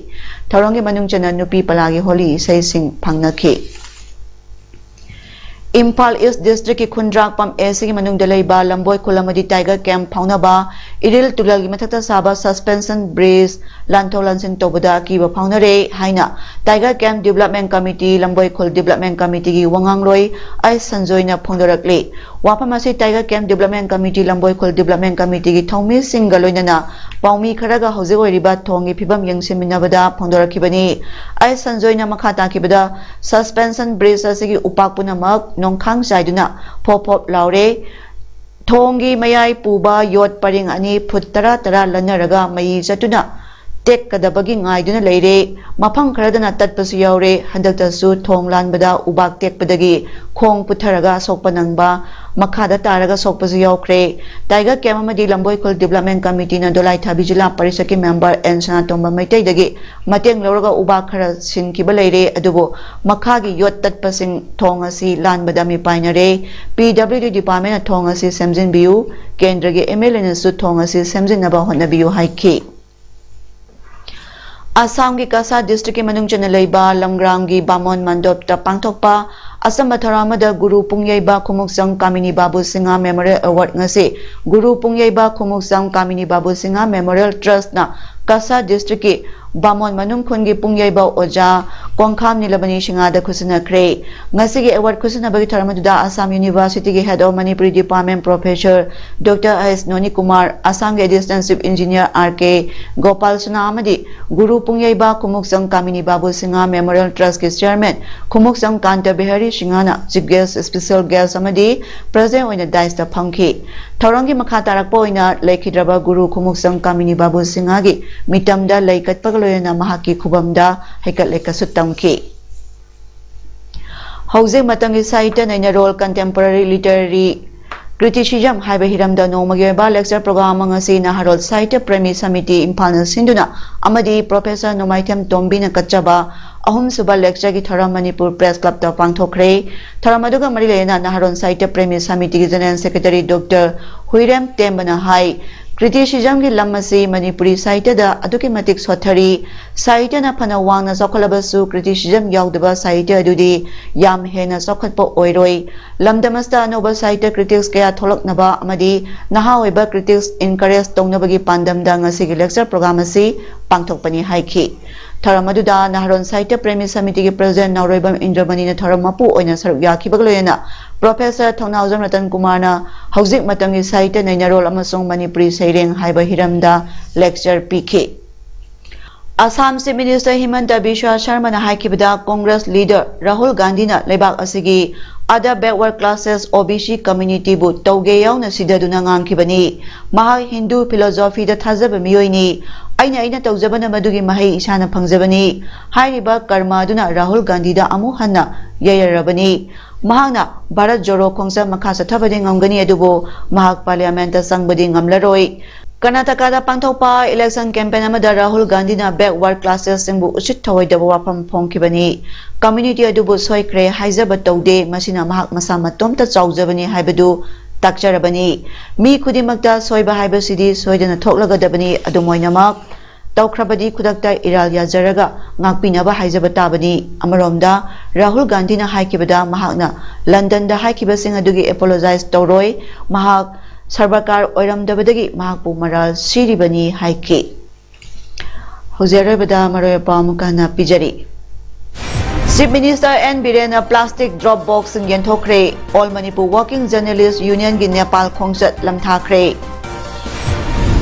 ꯊꯧꯔꯝꯒꯤ ꯃꯅꯨꯡ ꯆꯟꯅ ꯅꯨꯄꯤ ꯄꯂꯥꯒꯤ ꯍꯣꯂꯤ ꯏꯁꯩꯁꯤꯡ ꯐꯪꯅꯈꯤ꯫ ꯏꯝꯐꯥꯜ East Districtꯀꯤ ꯈꯨꯟꯗ꯭ꯔꯥꯛꯄꯝ A Cꯒꯤ ꯃꯅꯨꯡꯗ ꯂꯩꯕ ꯂꯝꯕꯣꯏ ꯈꯨꯜ ꯑꯃꯗꯤ Tiger Camp ꯐꯥꯎꯅꯕ ꯏꯔꯤꯜ ꯇꯨꯔꯦꯜꯒꯤ ꯃꯊꯛꯇ ꯁꯥꯕ suspension bridge ꯂꯥꯟꯊꯣꯛ ꯂꯥꯟꯁꯤꯟ ꯇꯧꯕꯗ ꯑꯀꯤꯕ ꯐꯥꯎꯅꯔꯦ ꯍꯥꯏꯅ Tiger Camp Development Committee, ꯂꯝꯕꯣꯏꯈꯨꯜ Development Committeeꯒꯤ ꯋꯥꯉꯥꯡꯂꯣꯏ ꯑꯩꯁ ꯁꯟꯖꯣꯏꯅ ꯐꯣꯡꯗꯣꯔꯛꯂꯤ꯫ ꯋꯥꯐꯝ ꯑꯁꯤ Tiger Camp Development Committee, ꯂꯝꯕꯣꯏꯈꯨꯜ Development Committeeꯒꯤ ꯊꯧꯃꯤꯁꯤꯡꯒ ꯂꯣꯏꯅꯅ ꯄꯥꯎꯃꯤ ꯈꯔꯒ ꯍꯧꯖꯤꯛ ꯑꯣꯏꯔꯤꯕ ꯊꯣꯡꯒꯤ ꯐꯤꯕꯝ ꯌꯦꯡꯁꯤꯟꯃꯤꯟꯅꯕꯗ ꯐꯣꯡꯗꯣꯔꯛꯈꯤꯕꯅꯤ꯫ ꯑꯩꯁ ꯁꯟꯖꯣꯏꯅ ꯃꯈꯥ ꯇꯥꯈꯤꯕꯗ, suspension bridge ꯑꯁꯤꯒꯤ ꯎꯄꯥꯛ ꯄꯨꯝꯅꯃꯛ ꯅꯣꯡꯈꯥꯡ ꯆꯥꯏꯗꯨꯅ ꯐꯣꯞ ꯐꯣꯞ ꯂꯥꯎꯔꯦ꯫ ꯊꯣꯡꯒꯤ ꯃꯌꯥꯏ ꯄꯨꯕ ꯌꯣꯠ ꯄꯔꯤꯡ ꯑꯅꯤ ꯐꯨꯠ ꯇꯔꯥ ꯇꯔꯥ ꯂꯟꯅꯔꯒ ꯃꯌꯤ ꯆꯠꯇꯨꯅ ꯇꯦꯛꯀꯗꯕꯒꯤ ꯉꯥꯏꯗꯨꯅ ꯂꯩꯔꯦ꯫ ꯃꯐꯝ ꯈꯔꯗꯅ ꯇꯠꯄꯁꯨ ꯌꯥꯎꯔꯦ꯫ ꯍꯟꯗꯛꯇꯁꯨ ꯊꯣꯡ ꯂꯥꯟꯕꯗ ꯎꯕꯥꯛ ꯇꯦꯛꯄꯗꯒꯤ ꯈꯣꯡ ꯄꯨꯊꯔꯒ ꯑꯁꯣꯛꯄ ꯅꯪꯕ, ꯃꯈꯥꯗ ꯇꯥꯔꯒ ꯁꯣꯛꯄꯁꯨ ꯌꯥꯎꯈ꯭ꯔꯦ꯫ Tiger Camp ꯑꯃꯗꯤ ꯂꯝꯕꯣꯏꯈꯨꯜ Development Committeeꯅ ꯗꯣꯂꯥꯏꯊꯥꯕꯤ ꯖꯤꯂꯥ ꯄꯔꯤꯁꯠꯀꯤ member ꯑꯦꯟ ꯁꯅꯥꯇꯣꯝꯕ ꯃꯩꯇꯩꯗꯒꯤ ꯃꯇꯦꯡ ꯂꯧꯔꯒ ꯎꯕꯥꯛ ꯈꯔ ꯁꯤꯟꯈꯤꯕ ꯂꯩꯔꯦ, ꯑꯗꯨꯕꯨ ꯃꯈꯥꯒꯤ ꯌꯣꯠ ꯇꯠꯄꯁꯤꯡ ꯊꯣꯡ ꯑꯁꯤ ꯂꯥꯟꯕꯗ ꯃꯤꯄꯥꯏꯅꯔꯦ꯫ P W D departmentꯅ ꯊꯣꯡ ꯑꯁꯤ ꯁꯦꯝꯖꯤꯟꯕꯤꯌꯨ, ꯀꯦꯟꯗ꯭ꯔꯒꯤ M L Aꯅꯁꯨ ꯊꯣꯡ ꯑꯁꯤ ꯁꯦꯝꯖꯤꯟꯅꯕ ꯍꯣꯠꯅꯕꯤꯌꯨ ꯍꯥꯏꯈꯤ꯫ ꯑꯁꯥꯝꯒꯤ ꯀꯁꯥ districtꯀꯤ ꯃꯅꯨꯡ ꯆꯟꯅ ꯂꯩꯕ ꯂꯝꯒ꯭ꯔꯥꯝꯒꯤ ꯕꯥꯃꯣꯟ ꯃꯟꯗꯣꯞꯇ ꯄꯥꯡꯊꯣꯛꯄ ꯑꯆꯝꯕ ꯊꯧꯔꯝ ꯑꯃꯗ ꯒꯨꯔꯨ ꯄꯨꯡꯌꯩꯕ ꯈꯨꯃꯨꯛꯆꯝ ꯀꯥꯃꯤꯅꯤ ꯕꯥꯕꯨ ꯁꯤꯡꯍ Memorial Award ꯉꯁꯤ ꯒꯨꯔꯨ ꯄꯨꯡꯌꯩꯕ ꯈꯨꯃꯨꯛꯆꯝ ꯀꯥꯃꯤꯅꯤ ꯕꯥꯕꯨ ꯁꯤꯡꯍ Memorial Trustꯅ ꯀꯁꯥ districtꯀꯤ ꯕꯥꯃꯣꯟ ꯃꯅꯨꯡ ꯈꯨꯟꯒꯤ ꯄꯨꯡꯌꯩꯕ ꯑꯣꯖꯥ ꯀꯣꯡꯈꯥꯝ ꯅꯤꯂꯃꯅꯤ ꯁꯤꯡꯍꯗ ꯈꯨꯠꯁꯤꯟꯅꯈ꯭ꯔꯦ꯫ ꯉꯁꯤꯒꯤ award ꯈꯨꯠꯁꯤꯟꯅꯕꯒꯤ ꯊꯧꯔꯝ ꯑꯗꯨꯗ Assam Universityꯒꯤ Head of Manipuri Department Professor Doctor S Noni Kumar, ꯑꯁꯥꯝꯒꯤ Additional Chief Engineer R K Gopal ꯁꯅꯥ ꯑꯃꯗꯤ ꯒꯨꯔꯨ ꯄꯨꯡꯌꯩꯕ ꯈꯨꯃꯨꯛꯆꯝ ꯀꯥꯃꯤꯅꯤ ꯕꯥꯕꯨ ꯁꯤꯡꯍ Memorial Trustꯀꯤ Chairman ꯈꯨꯃꯨꯛꯆꯝ ꯀꯥꯟꯇ ꯕꯤꯍꯥꯔꯤ ꯁꯤꯡꯍꯅ Chief Guest, Special Guest ꯑꯃꯗꯤ President ꯑꯣꯏꯅ daisꯇ ꯐꯝꯈꯤ꯫ ꯊꯧꯔꯝꯒꯤ ꯃꯈꯥ ꯇꯥꯔꯛꯄ ꯑꯣꯏꯅ ꯂꯩꯈꯤꯗ꯭ꯔꯕ ꯒꯨꯔꯨ ꯈꯨꯃꯨꯛꯆꯝ ꯀꯥꯃꯤꯅꯤ ꯕꯥꯕꯨ ꯁꯤꯡꯍꯒꯤ ꯃꯤꯇꯝꯗ ꯂꯩ ꯀꯠꯄꯒ ꯂꯣꯏꯅꯅ ꯃꯍꯥꯛꯀꯤ ꯈꯨꯕꯝꯗ ꯍꯩꯀꯠ ꯂꯩꯀꯠꯁꯨ ꯇꯝꯈꯤ꯫ ꯍꯧꯖꯤꯛ ꯃꯇꯝꯒꯤ ꯁꯥꯍꯤꯇ꯭ꯌ ꯅꯩꯅꯔꯣꯜ, contemporary literary criticism ꯍꯥꯏꯕ ꯍꯤꯔꯝꯗ ꯅꯣꯡꯃꯒꯤ ꯑꯣꯏꯕ lecture program ꯑꯃ ꯉꯁꯤ ꯅꯍꯥꯔꯣꯜ ꯁꯥꯍꯤꯇ꯭ꯌ ꯄ꯭ꯔꯦꯃꯤ ꯁꯃꯤꯇꯤ ꯏꯝꯐꯥꯜꯅ ꯁꯤꯟꯗꯨꯅ ꯑꯃꯗꯤ Professor ꯅꯣꯡꯃꯥꯏꯊꯦꯝ ꯇꯣꯝꯕꯤꯅ ꯀꯠꯆꯕ ꯑꯍꯨꯝꯁꯨꯕ lectureꯒꯤ ꯊꯧꯔꯝ ꯃꯅꯤꯄꯨꯔ Press Clubꯇ ꯄꯥꯡꯊꯣꯛꯈ꯭ꯔꯦ꯫ ꯊꯧꯔꯝ ꯑꯗꯨꯒ ꯃꯔꯤ ꯂꯩꯅꯅ ꯅꯍꯥꯔꯣꯜ ꯁꯥꯍꯤꯇ꯭ꯌ ꯄ꯭ꯔꯦꯃꯤ ꯁꯃꯤꯇꯤꯒꯤ General Secretary Doctor ꯍꯨꯏꯔꯦꯝ ꯇꯦꯝꯕꯅ ꯍꯥꯏ, ꯀ꯭ꯔꯤꯇꯤꯁꯤꯖꯝꯒꯤ ꯂꯝ ꯑꯁꯤ ꯃꯅꯤꯄꯨꯔꯤ ꯁꯥꯍꯤꯇ꯭ꯌꯗ ꯑꯗꯨꯛꯀꯤ ꯃꯇꯤꯛ ꯁꯣꯠꯊꯔꯤ꯫ ꯁꯥꯍꯤꯇ꯭ꯌꯅ ꯐꯅ ꯋꯥꯡꯅ ꯆꯥꯎꯈꯠꯂꯕꯁꯨ ꯀ꯭ꯔꯤꯇꯤꯁꯤꯖꯝ ꯌꯥꯎꯗꯕ ꯁꯥꯍꯤꯇ꯭ꯌ ꯑꯗꯨꯗꯤ ꯌꯥꯝ ꯍꯦꯟꯅ ꯆꯥꯎꯈꯠꯄ ꯑꯣꯏꯔꯣꯏ꯫ ꯂꯝꯗꯝ ꯑꯁꯤꯗ ꯑꯅꯧꯕ ꯁꯥꯍꯤꯇ꯭ꯌ ꯀ꯭ꯔꯤꯇꯤꯛꯁ ꯀꯌꯥ ꯊꯣꯛꯂꯛꯅꯕ ꯑꯃꯗꯤ ꯅꯍꯥ ꯑꯣꯏꯕ ꯀ꯭ꯔꯤꯇꯤꯛꯁ encourage ꯇꯧꯅꯕꯒꯤ ꯄꯥꯟꯗꯝꯗ ꯉꯁꯤꯒꯤ lecture program ꯑꯁꯤ ꯄꯥꯡꯊꯣꯛꯄꯅꯤ ꯍꯥꯏꯈꯤ꯫ ꯊꯧꯔꯝ ꯑꯗꯨꯗ ꯅꯍꯥꯔꯣꯜ ꯁꯥꯍꯤꯇ꯭ꯌ ꯄ꯭ꯔꯦꯃꯤ ꯁꯃꯤꯇꯤꯒꯤ president ꯅꯥꯎꯔꯣꯏꯕꯝ ꯏꯟꯗ꯭ꯔꯃꯅꯤꯅ ꯊꯧꯔꯝ ꯃꯄꯨ ꯑꯣꯏꯅ ꯁꯔꯨꯛ ꯌꯥꯈꯤꯕꯒ ꯂꯣꯏꯅꯅ Professor ꯊꯧꯅꯥꯎꯖꯝ ꯔꯇꯟ ꯀꯨꯃꯥꯔꯅ ꯍꯧꯖꯤꯛ ꯃꯇꯝꯒꯤ ꯁꯥꯍꯤꯇ꯭ꯌ ꯅꯩꯅꯔꯣꯜ ꯑꯃꯁꯨꯡ ꯃꯅꯤꯄꯨꯔꯤ ꯁꯩꯔꯦꯡ ꯍꯥꯏꯕ ꯍꯤꯔꯝꯗ lecture ꯄꯤꯈꯤ꯫ Assam Chief Minister ꯍꯤꯃꯟꯇ Visva ꯁꯔꯃꯅ ꯍꯥꯏꯈꯤꯕꯗ, Congress leader Rahul ꯒꯥꯟꯙꯤꯅ ꯂꯩꯕꯥꯛ ꯑꯁꯤꯒꯤ other backward classes, OBC community ꯕꯨ ꯇꯧꯒꯦ ꯌꯥꯎꯅ ꯁꯤꯊꯗꯨꯅ ꯉꯥꯡꯈꯤꯕꯅꯤ꯫ ꯃꯍꯥꯛ ꯍꯤꯟꯗꯨ philosophy ꯗ ꯊꯥꯖꯕ ꯃꯤꯑꯣꯏꯅꯤ꯫ "ꯑꯩꯅ ꯑꯩꯅ ꯇꯧꯖꯕꯅ ꯃꯗꯨꯒꯤ ꯃꯍꯩ ꯏꯁꯥꯅ ꯐꯪꯖꯕꯅꯤ" ꯍꯥꯏꯔꯤꯕ ꯀꯔꯃ ꯑꯗꯨꯅ ꯔꯥꯍꯨꯜ ꯒꯥꯟꯙꯤꯗ ꯑꯃꯨꯛ ꯍꯟꯅ ꯌꯩꯔꯔꯕꯅꯤ꯫ ꯃꯍꯥꯛꯅ ꯚꯥꯔꯠ ꯖꯣꯔꯣ ꯈꯣꯡꯆꯠ ꯃꯈꯥ ꯆꯠꯊꯕꯗꯤ ꯉꯝꯒꯅꯤ, ꯑꯗꯨꯕꯨ ꯃꯍꯥꯛ Parliament ꯇ ꯆꯪꯕꯗꯤ ꯉꯝꯂꯔꯣꯏ꯫ ꯀꯔꯅꯥꯇꯀꯥꯗ ꯄꯥꯡꯊꯣꯛꯄ election campaign ꯑꯃꯗ ꯔꯥꯍꯨꯜ ꯒꯥꯟꯙꯤꯅ backward classes ꯁꯤꯡꯕꯨ ꯎꯁꯤꯠ ꯊꯑꯣꯏꯗꯕ ꯋꯥꯐꯝ ꯐꯣꯡꯈꯤꯕꯅꯤ꯫ "Community ꯑꯗꯨꯕꯨ ꯁꯣꯏꯈ꯭ꯔꯦ ꯍꯥꯏꯖꯕ ꯇꯧꯗꯦ, ꯃꯁꯤꯅ ꯃꯍꯥꯛ ꯃꯁꯥ ꯃꯇꯣꯝꯇ ꯆꯥꯎꯖꯕꯅꯤ ꯍꯥꯏꯕꯗꯨ ꯇꯥꯛꯆꯔꯕꯅꯤ꯫ ꯃꯤ ꯈꯨꯗꯤꯡꯃꯛꯇ ꯁꯣꯏꯕ ꯍꯥꯏꯕꯁꯤꯗꯤ ꯁꯣꯏꯗꯅ ꯊꯣꯛꯂꯒꯗꯕꯅꯤ, ꯑꯗꯨꯝ ꯑꯣꯏꯅꯃꯛ ꯇꯧꯈ꯭ꯔꯕꯗꯤ ꯈꯨꯗꯛꯇ ꯏꯔꯥꯜ ꯌꯥꯖꯔꯒ ꯉꯥꯛꯄꯤꯅꯕ ꯍꯥꯏꯖꯕ ꯇꯥꯕꯅꯤ"꯫ ꯑꯃꯔꯣꯝꯗ ꯔꯥꯍꯨꯜ ꯒꯥꯟꯙꯤꯅ ꯍꯥꯏꯈꯤꯕꯗ, ꯃꯍꯥꯛꯅ ꯂꯟꯗꯟꯗ ꯍꯥꯏꯈꯤꯕꯁꯤꯡ ꯑꯗꯨꯒꯤ apologize ꯇꯧꯔꯣꯏ꯫ ꯃꯍꯥꯛ ꯁꯔꯕꯀꯥꯔ ꯑꯣꯏꯔꯝꯗꯕꯗꯒꯤ ꯃꯍꯥꯛꯄꯨ ꯃꯔꯥꯜ ꯁꯤꯔꯤꯕꯅꯤ ꯍꯥꯏꯈꯤ꯫ ꯍꯧꯖꯤꯛ ꯑꯔꯣꯏꯕꯗ ꯃꯔꯨꯑꯣꯏꯕ ꯄꯥꯎ ꯑꯃꯨꯛꯀ ꯍꯟꯅ ꯄꯤꯖꯔꯤ꯫ Chief Minister ꯑꯦꯟ ꯕꯤꯔꯦꯟꯅ plastic drop box ꯁꯤꯡ ꯌꯦꯟꯊꯣꯛꯈ꯭ꯔꯦ꯫ All Manipur Working Journalist Union ꯒꯤ ꯅꯦꯄꯥꯜ ꯈꯣꯡꯆꯠ ꯂꯝꯊꯥꯈ꯭ꯔꯦ꯫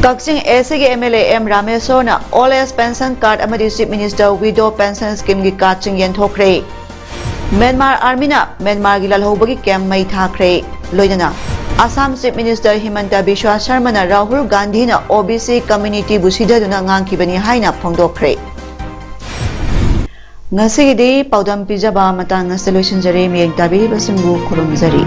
ꯀꯛꯆꯤꯡ AC ꯒꯤ MLA ꯑꯦꯝ ꯔꯥꯃꯦꯁꯣꯔꯅ old age pension card ꯑꯃꯗꯤ Chief Minister widow pension scheme ꯒꯤ card ꯁꯤꯡ ꯌꯦꯟꯊꯣꯛꯈ꯭ꯔꯦ꯫ ꯃ꯭ꯌꯥꯟꯃꯥꯔ Army ꯅ ꯃ꯭ꯌꯥꯟꯃꯥꯔꯒꯤ ꯂꯥꯜꯍꯧꯕꯒꯤ camp ꯃꯩ ꯊꯥꯈ꯭ꯔꯦ꯫ ꯂꯣꯏꯅꯅ ꯑꯁꯥꯝ Chief Minister ꯍꯤꯃꯟꯇ ꯕꯤꯁ꯭ꯋ ꯁꯔꯃꯅ ꯔꯥꯍꯨꯜ ꯒꯥꯟꯙꯤꯅ OBC community ꯕꯨ ꯁꯤꯊꯗꯨꯅ ꯉꯥꯡꯈꯤꯕꯅꯤ ꯍꯥꯏꯅ ꯐꯣꯡꯗꯣꯛꯈ꯭ꯔꯦ꯫ ꯉꯁꯤꯒꯤꯗꯤ ꯄꯥꯎꯗꯝ ꯄꯤꯖꯕ ꯃꯇꯥꯡ ꯑꯁꯤꯗ ꯂꯣꯏꯁꯤꯟꯖꯔꯦ꯫ ꯃꯤꯠꯌꯦꯡ ꯇꯥꯕꯤꯔꯤꯕꯁꯤꯡꯕꯨ ꯈꯨꯔꯨꯝꯖꯔꯤ꯫